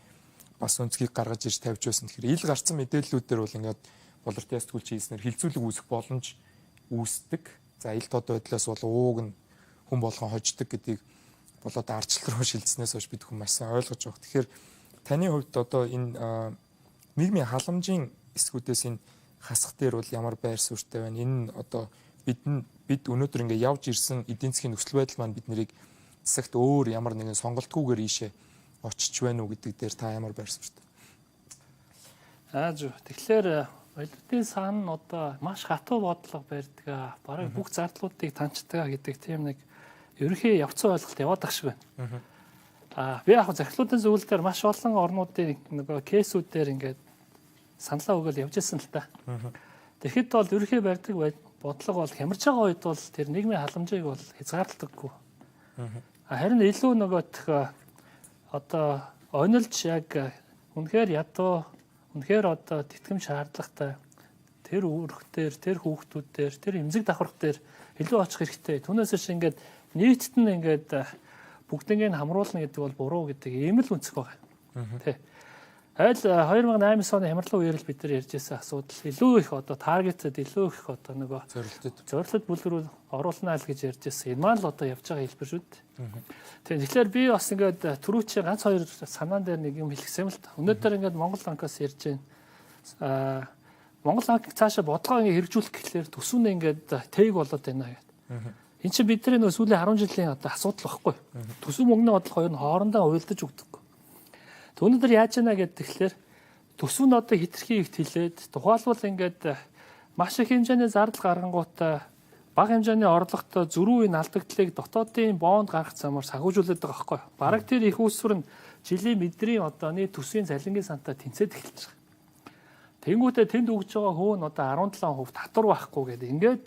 бас өнцгийг гаргаж ирж тавьж байсан. Тэгэхээр ил гарцсан мэдээллүүдээр бол ингээд болорт ястгүйлч хийснээр хилцүүлэг үүсэх боломж үүсдэг. За ил тод байдлаас бол ууг нь хүн болгон хождог гэдгийг бол одоо ардчлал руу шилжснээс хойш бид хүн маш сайн ойлгож байгаа. Тэгэхээр таны хувьд одоо энэ нийгмийн халамжийн эсгүүдээс энэ хасах дээр бол ямар байр суурьтай байна? Энэ нь одоо бид өнөөдөр ингээд явж ирсэн эдийн засгийн нөхцөл байдал маань бид нарыг засагт өөр ямар нэгэн сонголтгүйгээр ийшээ очиж байна уу гэдэг дээр та ямар байр суурьтай? Аа зөв. Тэгэхээр валютын сан нь одоо маш хатуу бодлого барьдаг. Бараг бүх зардлуудыг таньчдаг гэдэг тийм нэг ерөнхий явцсан ойлголт яваад ах шиг байна. Аа би яг захирлуудын зөвлөл дээр маш олон орнуудын нөгөө кейсүүдээр ингээд саналаа өгөөл явж ирсэн л та. Тэгэхэд бол ерөнхий барьдаг бодлого бол хямарч байгаа үед бол тэр нийгмийн халамжийг бол хязгаарлагдаггүй. Харин илүү нөгөөх одоо онилж яг үнэхээр ядуу, үнэхээр одоо тэтгэм шаардлагатай тэр үүрэгтэр, тэр хүүхдүүдээр, тэр эмзэг давхарх дээр илүү очих хэрэгтэй. Түүнээс биш ингээд нийтэд нь ингээд бүгднийг хамруулна гэдэг бол буруу гэдэг ийм л өнцөг байгаа. Тэ. Айл 2008 оны хямралын үеэр л бид нар ярьж байсан асуудал илүү их одоо таргетед илүү их одоо нөгөө зорилтод бүлэг рүү оруулнаа л гэж ярьж байсан. Энэ маань л одоо явж байгаа хэлбэр шүү дээ. Тэгэхээр би бас ингээд түрүүчийн ганц хоёр санаан дээр нэг юм хэлсэн юм л та. Өнөөдөр ингээд Монгол банкаас ярьж байна. Монгол банк цаашаа бодлогоо ингээд хэрэгжүүлэх гэхлээр төсвөнө ингээд тэйг болоод байна гэдэг. Энд чинь бидний нөгөө сүүлийн 10 жилийн одоо асуудал багхгүй. Төсөв мөнгөний бодлого хоёр нь хоорондоо уялдаж өгдөг. Өнөөдөр яаж яана гэдэг тэгэхээр төсөв нь одоо хитрхи их тэлээд тухайлбал ингээд маш их хэмжээний зардал гаргангуудаа бага хэмжээний орлоготой зөрүү энэ алдагдлыг дотоодын бонд гаргах замаар санхүүжүүлээд байгаа байхгүй. Бараг тэр их усүр нь жилийн мэдрийн одоо нийт төсвийн цалингийн сантай тэнцээд эхэлж байгаа. Тэнгүүтээ тэнд өгж байгаа хөө нь одоо 17% татвар байхгүй гэдэг. Ингээд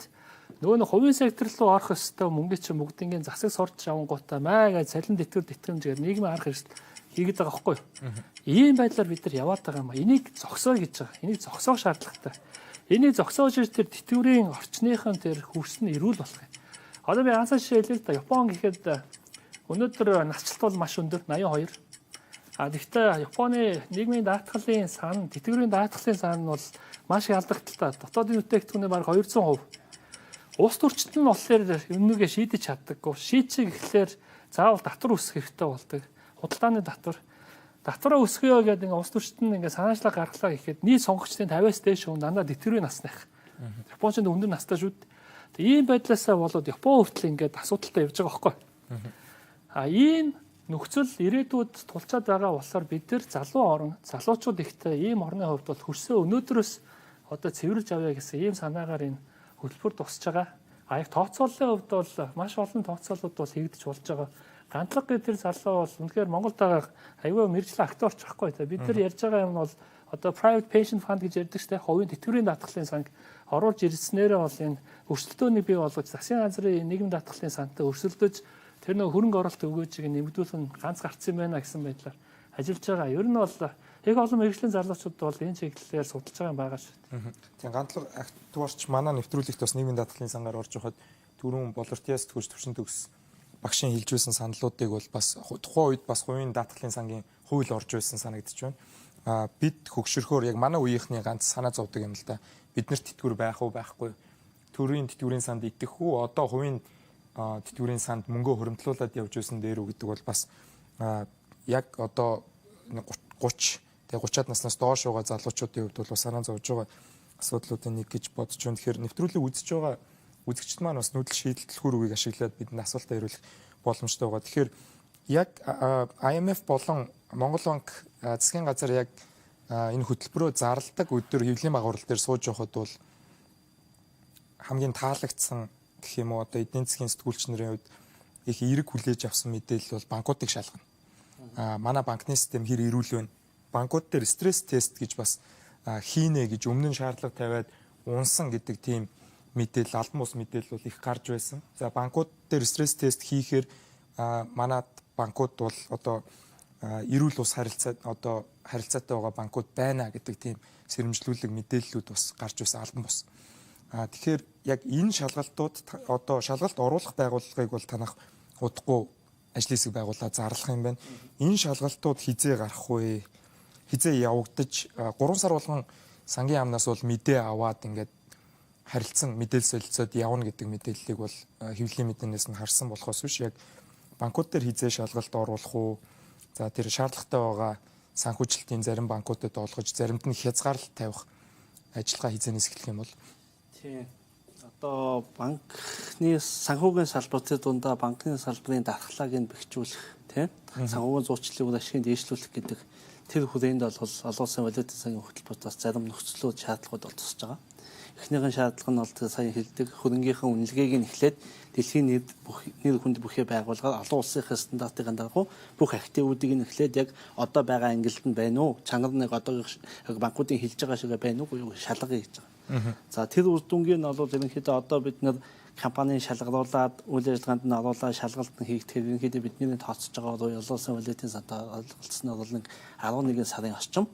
нөгөө нь хувийн сектор руу орох ёстой мөнгө чинь бүгднийг засаг сурч авангуудаа маяга цалин тэтгэр тэтгэмж гэдэг нийгмийн арга хэрэгсэл хийгээд байгаа байхгүй юу? Ийм байдлаар бид нар яваад байгаа юм а. Энийг зогсоё гэж байгаа. Энийг зогсоох шаардлагатай. Энийг зогсоож ир тэр тэтгэврийн орчныхан тэр хөрс нь эрүүл болох юм. Одоо би ганцхан жишээ хэлье л да. Япон гэхэд өнөөдөр насжилт бол маш өндөр 82. А тэгвэл Японы нийгмийн даатгалын сан, тэтгэврийн даатгалын сан нь бол маш их алдагдaltaй. Дотоодын бүтээгдэхүүний бараг 200%. Улс төрчид нь болохоор энүүгээ шийдэж чаддаггүй. Шийдчих гэхлээр заавал татвар өсөх хэрэгтэй болдог. Худалдааны татвар. Татвараа өсгөё гэдэг ингээ улс төрчид нь ингээ санаачлал гаргалаа гэхэд нийт сонгогчдын 50-аас дээш хүн дандаа тэтгэврийн насных. Япончууд өндөр настай шүү дээ. Ийм байдлаасаа болоод Япон хүртэл ингээд асуудалтай явж байгаа байхгүй. А ийм нөхцөл ирээдүйд тулчаад байгаа болохоор бид нар залуу орн, залуучууд ихтэй ийм орны хувьд бол хөрсөө өнөөдрөөс одоо цэвэрлж авъя гэсэн ийм санаагаар энэ хөтөлбөр тусч байгаа. А яг тооцооллын хувьд бол маш олон тооцоолууд бол хийгдэж болж байгаа. Гантлаг гэдэг тэр залуу бол үнэхээр Монголд байгаа аюул мэргэжлийн акторч байхгүй. Бид нар ярьж байгаа юм нь бол одоо private pension fund гэж ярьдаг шүү дээ. Хувийн тэтгэврийн даатгалын санг оруулж ирснээрээ бол энэ өрсөлдөөнийг бий болгож засгийн газрын нийгмийн даатгалын сантай өрсөлдөж тэр нөгөө хөрөнгө оруулалт өгөөжийг нэмэгдүүлэх нь ганц гарцсан байна гэсэн байдлаар ажиллаж байгаа. Ер нь бол их олон мэргэжлийн залуучууд бол энэ чиглэлээр судалж байгаа юм байгаа шүү дээ. Тийм, гантлаг актуарч манай нэвтрүүлэгт бас нийгмийн даатгалын сангаар орж байхад түрүүн Болортиас төгс төвшин төгс багшийн хэлж байсан саналуудыг бол бас тухайн үед бас хувийн даатгалын сангийн хууль орж байсан санагдчих байна. А бид хөгшөрхөөр яг манай үеийнхний ганц санаа зовдөг юм л да. Бид нарт тэтгэвэр байх уу байхгүй, төрийн тэтгэврийн санд итгэх үү, одоо хувийн тэтгэврийн санд мөнгөө хуримтлуулад явж байсан дээр үү гэдэг бол бас яг одоо 30 тэгээ 30-аад наснаас доош байгаа залуучуудын хувьд бол санаа зовж байгаа асуудлуудын нэг гэж бодож байна. Тэгэхээр нэвтрүүлгийг үзэж байгаа үзэгчд маань бас нүүдэл шийдэл түлхүүр үгийг ашиглаад бидний асуултаа хариулах боломжтой байгаа. Тэгэхээр яг IMF болон Монгол банк засгийн газар яг энэ хөтөлбөрөө зарладаг өдөр хэвлэлийн багварлал дээр сууж явахад бол хамгийн таалагдсан гэх юм уу, одоо эдийн засгийн сэтгүүлч нарын хувьд их эерэг хүлээж авсан мэдээлэл бол банкуудыг шалгана. Манай банкны систем хэр эрүүл вэ? Банкуд дээр стресс тест гэж бас хийнэ гэж өмнө нь шаардлага тавиад унсан гэдэг тийм мэдээлэл, албан бус мэдээлэл бол их гарч байсан. За, банкуд дээр стресс тест хийхээр манай банкуд бол одоо эрүүл ус харилцаа одоо харилцаатай байгаа банкуд байна гэдэг тийм сэрэмжлүүлэг мэдээллүүд бас гарч байсан албан бус. Тэгэхээр яг энэ шалгалтууд одоо шалгалт оруулах байгууллагыг бол танах удахгүй ажлын хэсэг байгуулаад зарлах юм байна. Энэ шалгалтууд хизээ гарах вэ? Хизээ явагдаж 3 сар болгон сангийн яамнаас бол мэдээ аваад ингээд харилцан мэдээлэл солилцоод явна гэдэг мэдээллийг бол хэвлэлийн мэдээнээс нь харсан болохоос биш яг банкуд дээр хизээ шалгалт оруулах уу? За, тэр шаардлагатай байгаа санхүүжилтийн зарим банкудад олгож заримд нь хязгаарлалт тавих ажиллагаа хизээнээс эхлэх юм бол? Тийм. Одоо банкны санхүүгийн салбарын дундаа банкны салбарын дархлааг нь бэхжүүлэх, тийм, санхүүгийн зуучлалын үр ашигыг дээшлүүлэх гэдэг тэр хүрээнд бол олон улсын валютын сангийн хөтөлбөрт бас зарим нөхцлүүд, шаардлагууд бол тусаж байгаа. Эхнийхэн шаардлага нь бол сая хэлдэг хөрөнгийнхээ үнэлгээг нь эхлээд дэлхийн нэр бүх нэр хүнд бүхий байгууллагаар олон улсынхаа стандартын дагуу бүх активуудыг нь эхлээд яг одоо байгаа ангилалд нь байна уу? Чанар нэг одоо банкуудын хэлж байгаа шиг байна уу? Юу шалгая гэж байгаа. За, тэр үр дүнгийн нь бол ерөнхийдөө одоо бид нэр компанийн шалгаруулад үйл ажиллагаанд нь оруулаад шалгалт нь хийгдэхээр ерөнхийдөө бидний тооцож байгаа бол олон улсын валютын сантай ойлголцсноор бол нэг 11 сарын орчим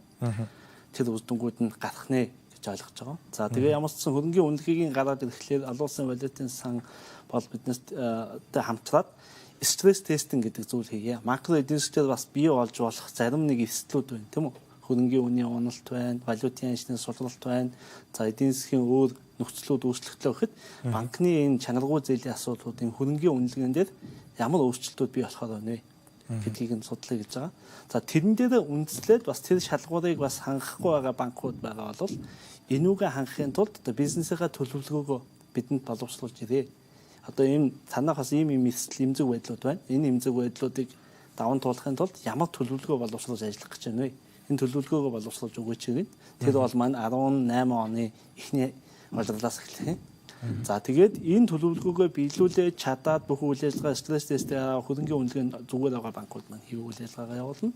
тэр үр дүнгууд нь гарах нэ гэж ойлгож байгаа. За, тэгээ ямар ч сан хөрөнгийн үнэлгээг гараад ирэхлээр олон улсын валютын сан бол биднээс хамтраад стресс тестинг гэдэг зүйл хийе. Макро эдийн засгаар бас бий болж болох зарим нэг эрсдлүүд байна, тийм үү? Хөрөнгийн үнийн уналт байна, валютын аншны сулралт байна. За, эдийн засгийн өөр нөхцлүүд өөрчлөгдлөө гэхэд банкны энэ чанаргүй зээлийн асуудлуудын хөрөнгийн үнэлгээн дээр ямар өөрчлөлтүүд бий болохоор байна вэ гэдгийг нь судлаа гэж байгаа. За, тэрэн дээр үндэслээд бас тэр шалгуурыг бас хангахгүй байгаа банкуд байгаа бол энүүгээ хангахын тулд одоо бизнесийнхаа төлөвлөгөөгөө бидэнд боловсруулж ирээ. Одоо ийм танах бас ийм ийм эрсдэл, эмзэг байдлууд байна. Энэ эмзэг байдлуудыг даван туулахын тулд ямар төлөвлөгөө боловсруулж ажиллах гэж байна вэ? Энэ төлөвлөгөөгөө боловсруулж өгөөч гэнэ. Тэр бол маань 18 оны эхний улирлаас эхлэх юм. За, тэгээд энэ төлөвлөгөөгөө биелүүлээд чадаад бүх үйл ажиллагаа стресс тестээ хөрөнгийн үнэлгээнд зүгээр байгаа банкуд маань хэв үйл ажиллагаагаа явуулна.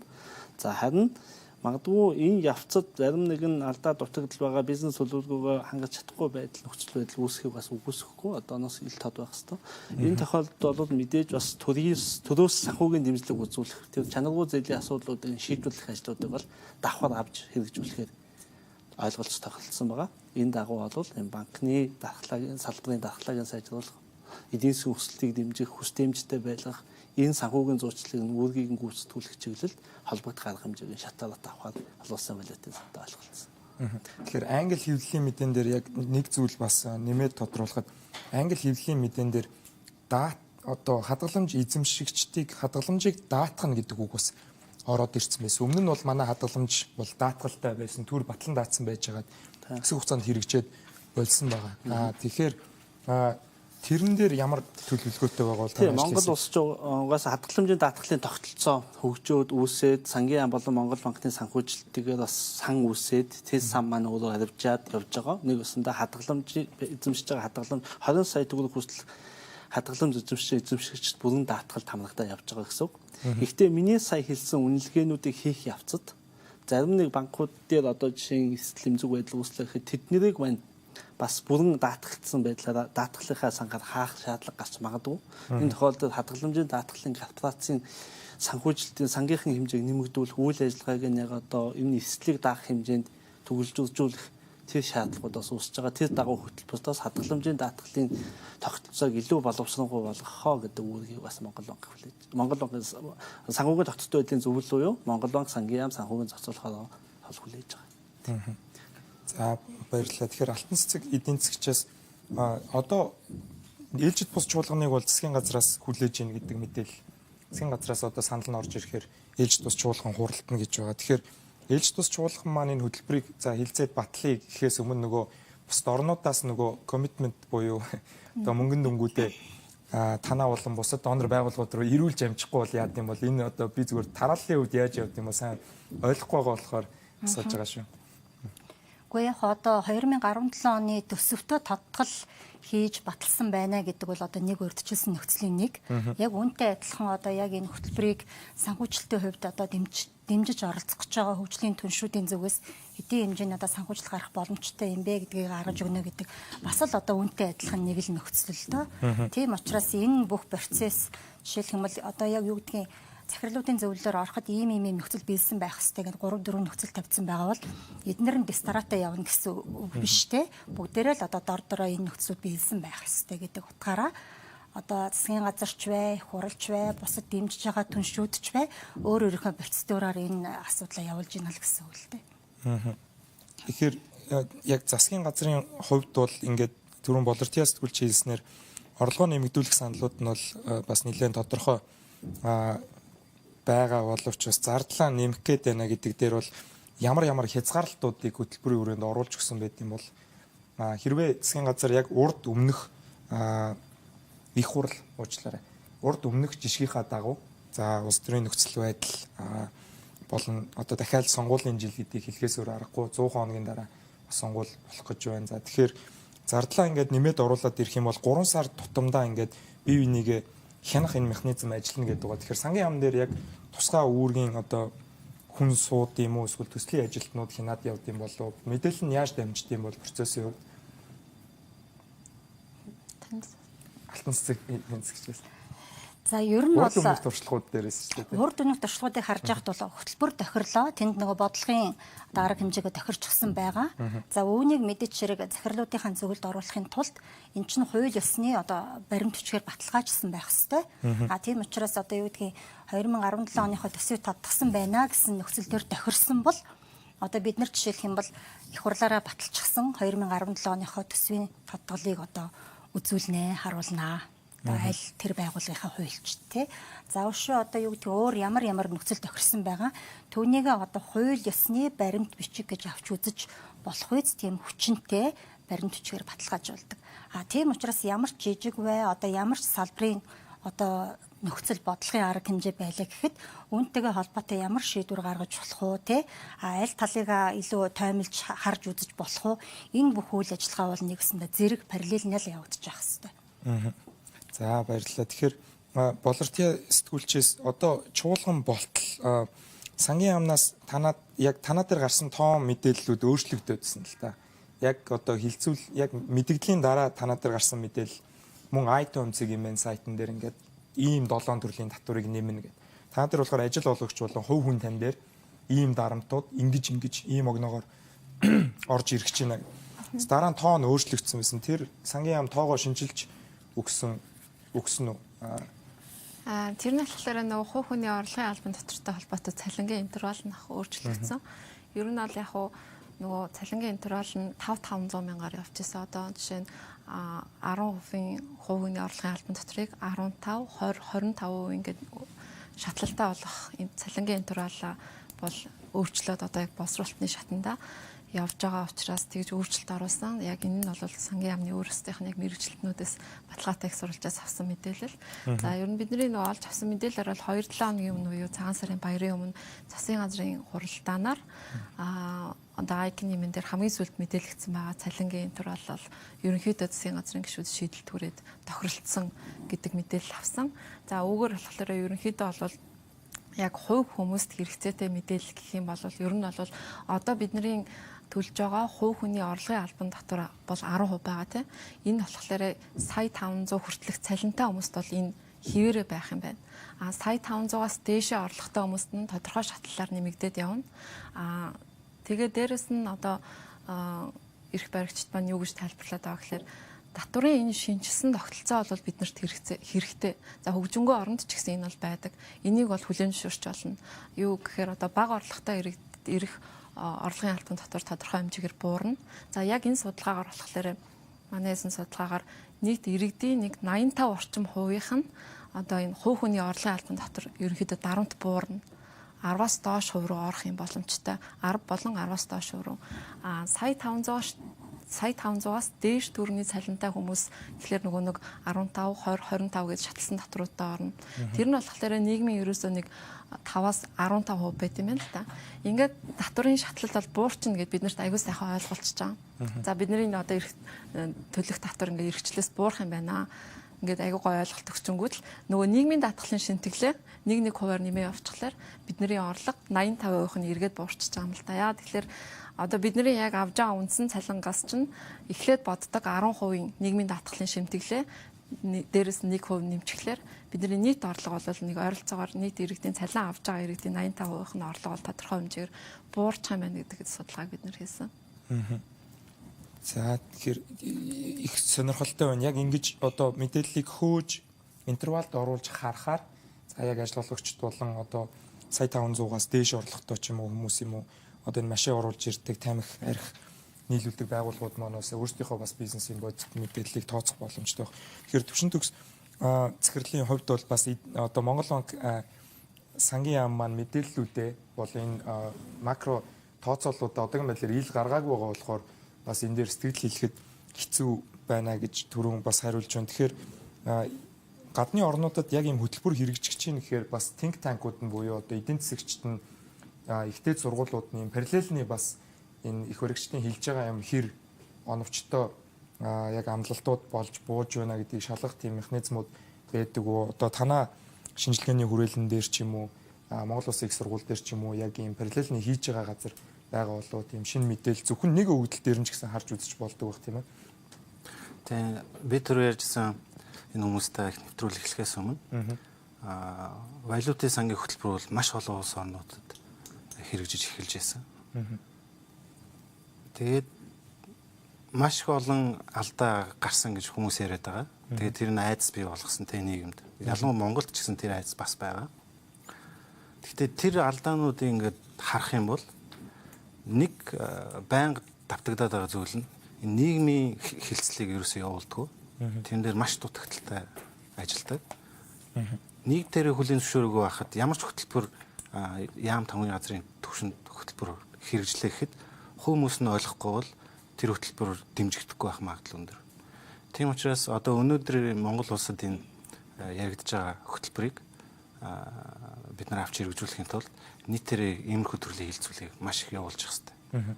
За, харин магадгүй энэ явцад зарим нэгэн алдаа дутагдал байгаа, бизнес төлөвлөгөөгөө хангаж чадахгүй байдал, нөхцөл байдал үүсэхийг бас үгүйсэхгүй одооноос ил тод байх хэвээр. Энэ тохиолдолд бол мэдээж бас төрөөс санхүүгийн дэмжлэг үзүүлэх, тэр чанаргүй зээлийн асуудлуудыг шийдвэрлэх ажлуудыг бол давхар авч хэрэгжүүлэхээр ойлголц тохиолдсон байгаа. Энэ дагуу бол энэ банкны дархлаагийн салбарын дархлааг сайжруулах эдийн засгийн өсөлтийг дэмжих, хүс дэмжтэй байлгах, энэ санхүүгийн зуучлалыг нь үүргийг нь гүйцэтгүүлэх чиглэлд холбогдох арга хэмжээг шатаалаад авахар олон улсын валютын сантай ойлголцсон. Тэгэхээр англи хэвлэлийн мэдээн дээр яг нэг зүйл бас нэмээд тодруулахад англи хэвлэлийн мэдээн дээр даат одоо хадгаламж эзэмшигчдийг хадгаламжийг даатгах гэдэг үг бас ороод ирсэн байсан. Өмнө нь бол манай хадгаламж бол даатгалтай байсан. Түр батлан даатсан байж байгаад хэсэг хугацаанд хэрэгжээд болсон байгаа. Тэгэхээр тэрэн дээр ямар төлөвлөгөөтэй байгаа бол та Монгол улс ч угаасаа хадгаламжийн даатгалын тогтолцоо хөгжөөд үүсээд сангийн яам болон Монгол банкны санхүүжилттэйгээр бас сан үүсээд тэр сан маань өөрөө харивжаад явж байгаа. Нэг өсөндөө хадгаламжийг эзэмшиж байгаа хадгаламж 20 сая төгрөг хүртэл хадгаламж эзэмшигчд бүрэн даатгалд хамрагдаа явж байгаа гэсэн үг. Гэхдээ миний сая хэлсэн үнэлгээнүүдийг хийх явцад зарим нэг банкуд дээр одоо жишээ нь эсэл эмзэг байдал үүслээ гэхэд тэднэрийг маань бас бүрэн даатгагдсан байдлаараа даатгалынхаа сангаар хаах шаардлага гарч магадгүй. Энэ тохиолдолд хадгаламжийн даатгалын корпорацийн санхүүжилтийн сангийнхын хэмжээг нэмэгдүүлэх үйл ажиллагааг нь яг одоо энэ эслийг даах хэмжээнд төгөлжүүлэх тэр шаардлагууд бас үүсэж байгаа. Тэр дагуу хөтөлбөртөөс хадгаламжийн даатгалын тогтолцоог илүү боловсронгуй болгохоо гэдэг үүргийг бас Монгол банк хүлээж. Монгол банкын санхүүгийн тогтолцоо байдлын зөвлөл буюу Монгол банк сангийн яам санхүүгийн зохицуулахаар хол хүлээж байгаа. За баярлалаа. Тэгэхээр алтан цэцэг эдийн засгчаас одоо ээлжид бус чуулганыг бол засгийн газраас хүлээж ийн гэдэг мэдээлэл засгийн газраас одоо санал нь орж ирэхээр ээлжид бус чуулган хуралдана гэж байгаа. Тэгэхээр ээлжид бус чуулган маань энэ хөтөлбөрийг за хилцээд батлая гэхээс өмнө нөгөө бусад орнуудаас нөгөө commitment буюу одоо мөнгөн дүнгуудээ танаа болон бусад донор байгууллагууд руу ирүүлж амжихгүй бол яад юм бол энэ одоо би зүгээр тарааллын үед яаж явд юм бол сайн ойлгохгүй байгаа болохоор асууж байгаа шүү. Үгүй яг одоо 2017 оны төсөвтөө тодтгол хийж баталсан байна гэдэг бол одоо нэг урьдчилсан нөхцөлийн нэг. Яг үүнтэй адилхан одоо яг энэ хөтөлбөрийг санхүүжилтийн хувьд одоо дэмжиж оролцох гэж байгаа хөгжлийн түншүүдийн зүгээс хэдийн хэмжээний одоо санхүүжилт гарах боломжтой юм бэ гэдгийг гаргаж өгнө гэдэг бас л одоо үүнтэй адилхан нэг л нөхцөл л доо. Тийм учраас энэ бүх процесс жишээлх юм бол одоо яг юу гэдгийг захирлуудын зөвлөлөөр ороход ийм ийм ийм нөхцөл биелсэн байх хэрэгтэй гэдэг 3 4 нөхцөл тавьсан байгаа бол эднэр нь дистараатай явна гэсэн үг биш те. Бүгдээрээ л одоо дор дороо энэ нөхцлүүд биелсэн байх хэрэгтэй гэдэг утгаараа одоо засгийн газарч бай, хуралч бай, бусад дэмжиж байгаа түншүүдч бай өөр өөрийнхөө процедураар энэ асуудлаа явуулж гинэ л гэсэн үг л дээ. Тэгэхээр яг засгийн газрын хувьд бол ингээд түрүүн Болортия сэтгүүлч хэлснээр орлогоо нэмэгдүүлэх саналууд нь бол бас нэлээд тодорхой байгаа боловч бас зардлаа нэмэх гээд байна гэдэг дээр бол ямар ямар хязгаарлалтуудыг хөтөлбөрийн хүрээнд оруулж өгсөн байт юм бол хэрвээ засгийн газар яг урд өмнөх их хурал уучлаарай. Урд өмнөх жишгийнхаа дагуу за улс төрийн нөхцөл байдал болон одоо дахиад сонгуулийн жил гэдгийг хэлэхээс өөр аргагүй 100 хоногийн дараа бас сонгуул болох гэж байна. За тэгэхээр зардлаа ингээд нэмээд оруулаад ирэх юм бол 3 сар тутамдаа ингээд бие бинийгээ хянах энэ механизм ажиллана гэдэг байгаа. Тэгэхээр сангийн яам дээр яг тусгай үүргийн одоо хүн сууд юм уу эсвэл төслийн ажилтнууд хянаад явд юм болов мэдээлэл нь яаж дамжд юм бол процессын хувьд алтан цэцэг гэнцгчээс. За ер нь бол урд өмнөх туршлагууд дээрээс шүү дээ. Урд өмнөх туршлагуудыг харж байхад бол хөтөлбөр тохирлоо. Тэнд нөгөө бодлогын арга хэмжээгээ тохирчихсан байгаа. За үүнийг мэдээж хэрэг захирлуудынхаа зөвлөлд оруулахын тулд эн чинь хууль ёсны одоо баримт бичгээр баталгаажсан байх ёстой. А тийм учраас одоо юу гэдгийг 2017 оныхоо төсвийг тодтогсон байна гэсэн нөхцөл дээр тохирсон бол одоо бид нар жишээлх юм бол их хурлаараа баталчихсан 2017 оныхоо төсвийн тодтголыг одоо үзүүлнэ, харуулнаа. Одоо аль тэр байгууллагынхаа хуульч тий. За өшөө одоо юу гэдэг өөр ямар ямар нөхцөл тохирсон байгаа. Түүнийгээ одоо хууль ёсны баримт бичиг гэж авч үзэж болох үз тийм хүчинтэй баримт бичгээр баталгаажуулдаг. А тийм учраас ямар ч жижиг бай одоо ямар ч салбарын одоо нөхцөл бодлогын арга хэмжээ байлаа гэхэд үүнтэйгээ холбоотой ямар шийдвэр гаргаж болох уу те а аль талыг илүү тоймолж харж үзэж болох уу энэ бүх үйл ажиллагаа бол нэгсэндээ зэрэг параллельнээ л явагдаж байх хэвээр. За баярлалаа. Тэгэхээр Болортия сэтгүүлчээс одоо чуулган болтол сангийн яамнаас танаад яг танаа дээр гарсан тоон мэдээллүүд өөрчлөгдөөдсөн л та. Яг одоо хилцүүл яг мэдэгдлийн дараа танаа дээр гарсан мэдээлэл мөн iTunes-ийг юм сайтн дээр ингээд ийм 7 төрлийн татварыг нэмнэ гэд. Танаа дээр болохоор ажил олгогч болон хувь хүн тань дээр ийм дарамтууд ингэж ингэж ийм огноогоор орж ирэх чинь. Дараа нь тоон өөрчлөгдсөн байсан. Тэр сангийн яам тоогоо шинчилж өгсөн үү? Тэр нь болохоор нөгөө хувь хүний орлогын албан дотортой холбоотой цалингийн интервал нь өөрчлөгдсөн. Ер нь бол яг нөгөө цалингийн интервал нь 5-500 мянгаар явж исэн. Одоо жишээ нь 10% хувь хүний орлогын албан доторыг 15, 20, 25% ингээд шатлалтай болох юм цалингийн интервал бол өөрчлөөд одоо яг боловсруулалтын шатанда явж байгаа учраас тэгж өөрчлөлт оруулсан. Яг энэ нь бол сангийн яамны өөрсдийнх нь яг мэргэжилтнүүдээс баталгаатай их сурвалжаас авсан мэдээлэл. За ер нь бидний нөгөө олж авсан мэдээлэлээр бол 2-7 хоногийн өмнө буюу цагаан сарын баярын өмнө засгийн газрын хуралдаанаар одоо ICAN нэмэн дээр хамгийн сүүлд мэдээлэгдсэн байгаа цалингийн интервал бол ерөнхийдөө засгийн газрын гишүүд шийдэл түрээд тохиролцсон гэдэг мэдээлэл авсан. За үүгээр болохоор ерөнхийдөө бол яг хувь хүмүүст хэрэгцээтэй мэдээлэл гэх юм бол ер нь бол одоо бидний төлж байгаа хувь хүний орлогын албан татвар бол 10% байгаа тийм. Энэ болохоор сая 500 хүртэлх цалинтай хүмүүст бол энэ хിവэрэ байх юм байна. А сая 500-аас дээшээ орлоготой хүмүүст нь тодорхой шатлалаар нэмэгдээд явна. А тэгээ дээрэс нь одоо эрх баригчид маань юу гэж тайлбарлаад байгаа гэхээр татварын энэ шинжилсэн тогтолцоо бол биднэрт хэрэгтэй. За хөгжингөө оронд ч гэсэн энэ бол байдаг. Энийг бол хүлээн зөвшөөрч болно. Юу гэхээр одоо бага орлоготой ирэх орлогын албан татвар тодорхой хэмжээгээр буурна. За яг энэ судалгаагаар болохоор манай эсэн судалгаагаар нийт иргэдийн нэг 85 орчим хувийнх нь одоо энэ хувь хүний орлогын албан татвар ерөнхийдөө дарамт буурна. 10-аас доош хувь руу орох юм боломжтой. 10 болон 10-аас доош хувь руу. А сая 500-аас дээш төгрөгийн цалинтай хүмүүс тэгэхээр нөгөө нэг 15, 20, 25 гэж шатлсан татваруудаа орно. Тэр нь болохоор нийгмийн ерөөсөө нэг 5-аас 15% байт юм байна л та. Ингээд татварын шатлал бол буурчна гэд бид нарт аягүй сайхан ойлголцож байгаа. За бидний одоо төлөх татвар ингээд эрхчлээс буурах юм байна. Ингээд аягүй гой ойлголт өгчөнгүүт л нөгөө нийгмийн даатгалын шинтгэлээ 1.1 хувиар нэмээ явуулчихлаар бидний орлого 85% нь эргээд буурчиж байгаа юм л та. Яа тэгэхээр одоо бидний яг авж байгаа үндсэн цалингаас чинь эхлээд боддог 10% нийгмийн даатгалын шимтгэлээ дээрээс нь 1% нэмчихлээр бидний нийт орлого бол нэг ойролцоогоор нийт иргэдийн цалин авж байгаа иргэдийн 85% нь орлого бол тодорхой хэмжээгээр буурчих юм байна гэдэг судалгааг бид нар хийсэн. За тэгэхээр их сонирхолтой байна. Яг ингэж одоо мэдээллийг хөөж интервалд оруулж харахаар за яг ажил олгогчд болон одоо сая 500-аас дээш орлоготой ч юм уу хүмүүс юм уу одоо энэ машин оруулж ирдэг тамхи арх нийлүүлдэг байгууллагууд манаас өөрсдийнхөө бас бизнесийн бодит мэдээллийг тооцох боломжтой байх. Тэгэхээр Төвшин төгс захирлын хувьд бол бас одоо Монгол банк сангийн яам маань мэдээллүүдээ бол энэ макро тооцоолуудаа одоогийн байдлаар ил гаргаагүй байгаа болохоор бас энэ дээр сэтгэл хэлэхэд хэцүү байна гэж түрүүн бас хариулж байна. Тэгэхээр гадны орнуудад яг ийм хөтөлбөр хэрэгжиж чинь гэхээр бас think tank-ууд нь буюу одоо эдийн засагчид нь ихтэй сургуулиуд нь параллелний бас энэ их баригчдын хэлж байгаа юм хэр оновчтой яг амлалтууд болж бууж байна гэдгийг шалгах тийм механизмууд байдаг уу? Одоо танаа шинжилгээний хүрээлэн дээр ч юм уу Монгол Улсын их сургууль дээр ч юм уу яг ийм параллелний хийж байгаа газар байгаа болов тийм шинэ мэдээлэл зөвхөн нэг өгөгдөл дээр нь ч гэсэн харж үзэж болдог байх тийм ээ. Тийм би түрүү ярьжсэн энэ хүмүүстэй их нэвтрүүлэг эхлэхээс өмнө валютын сангийн хөтөлбөр бол маш олон улс орнуудад хэрэгжиж эхэлж байсан. Тэгээд маш их олон алдаа гарсан гэж хүмүүс яриад байгаа. Тэгээд тэр нь айдас бий болгосон тэ нийгэмд. Ялангуяа Монголд ч гэсэн тэр айдас бас байгаа. Гэхдээ тэр алдаануудыг ингээд харах юм бол нэг байнга давтагдаад байгаа зүйл нь энэ нийгмийн хилцлийг ерөөсөө явуулдаггүй. Тэрэн дээр маш дутагдaltaй ажилдаг. Нэг дээр хүлийн зөвшөөрөөгүй байхад ямар ч хөтөлбөр яам тамгын газрын төвшөнд хөтөлбөр хэрэгжлээ гэхэд хувь хүмүүс нь ойлгохгүй бол тэр хөтөлбөр дэмжигдэхгүй байх магадлал өндөр. Тийм учраас одоо өнөөдөр Монгол улсад энэ яригдж байгаа хөтөлбөрийг бид нар авч хэрэгжүүлэхийн тулд нийтээрээ иймэрхүү төрлийн хилцүүлгийг маш их явуулж явах хэрэгтэй.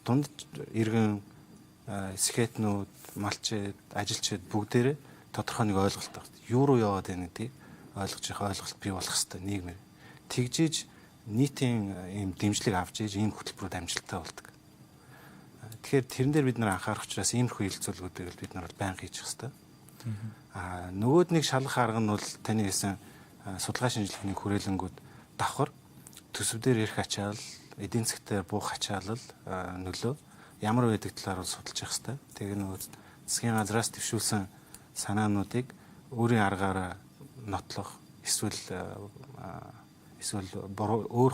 Дунд иргэн сэхэтнүүд, малчид, ажилчид бүгдээрээ тодорхой нэг ойлголт байх. Юу руу яваад байна гэдгийг ойлгож явах ойлголт бий болох хэрэгтэй нийгмээр. Тэгжиж нийтийн ийм дэмжлэг авч иж ийм хөтөлбөрүүд амжилттай болдог. Тэгэхээр тэрэн дээр бид нар анхаарах учраас иймэрхүү хилцүүлгүүдийг бид нар бол байнга хийж явах хэрэгтэй. Аа нөгөөд нэг шалгах арга нь бол таны хэлсэн судалгаа шинжилгээний хүрээлэнгүүд давхар төсөв дээр ирэх ачаал, эдийн засгт дээр буух ачаалал нөлөө ямар байдаг талаар бол судалж явах хэрэгтэй. Тэгээ нөгөө засгийн газраас дэвшүүлсэн санаануудыг өөрийн аргаараа нотлох эсвэл эсвэл өөр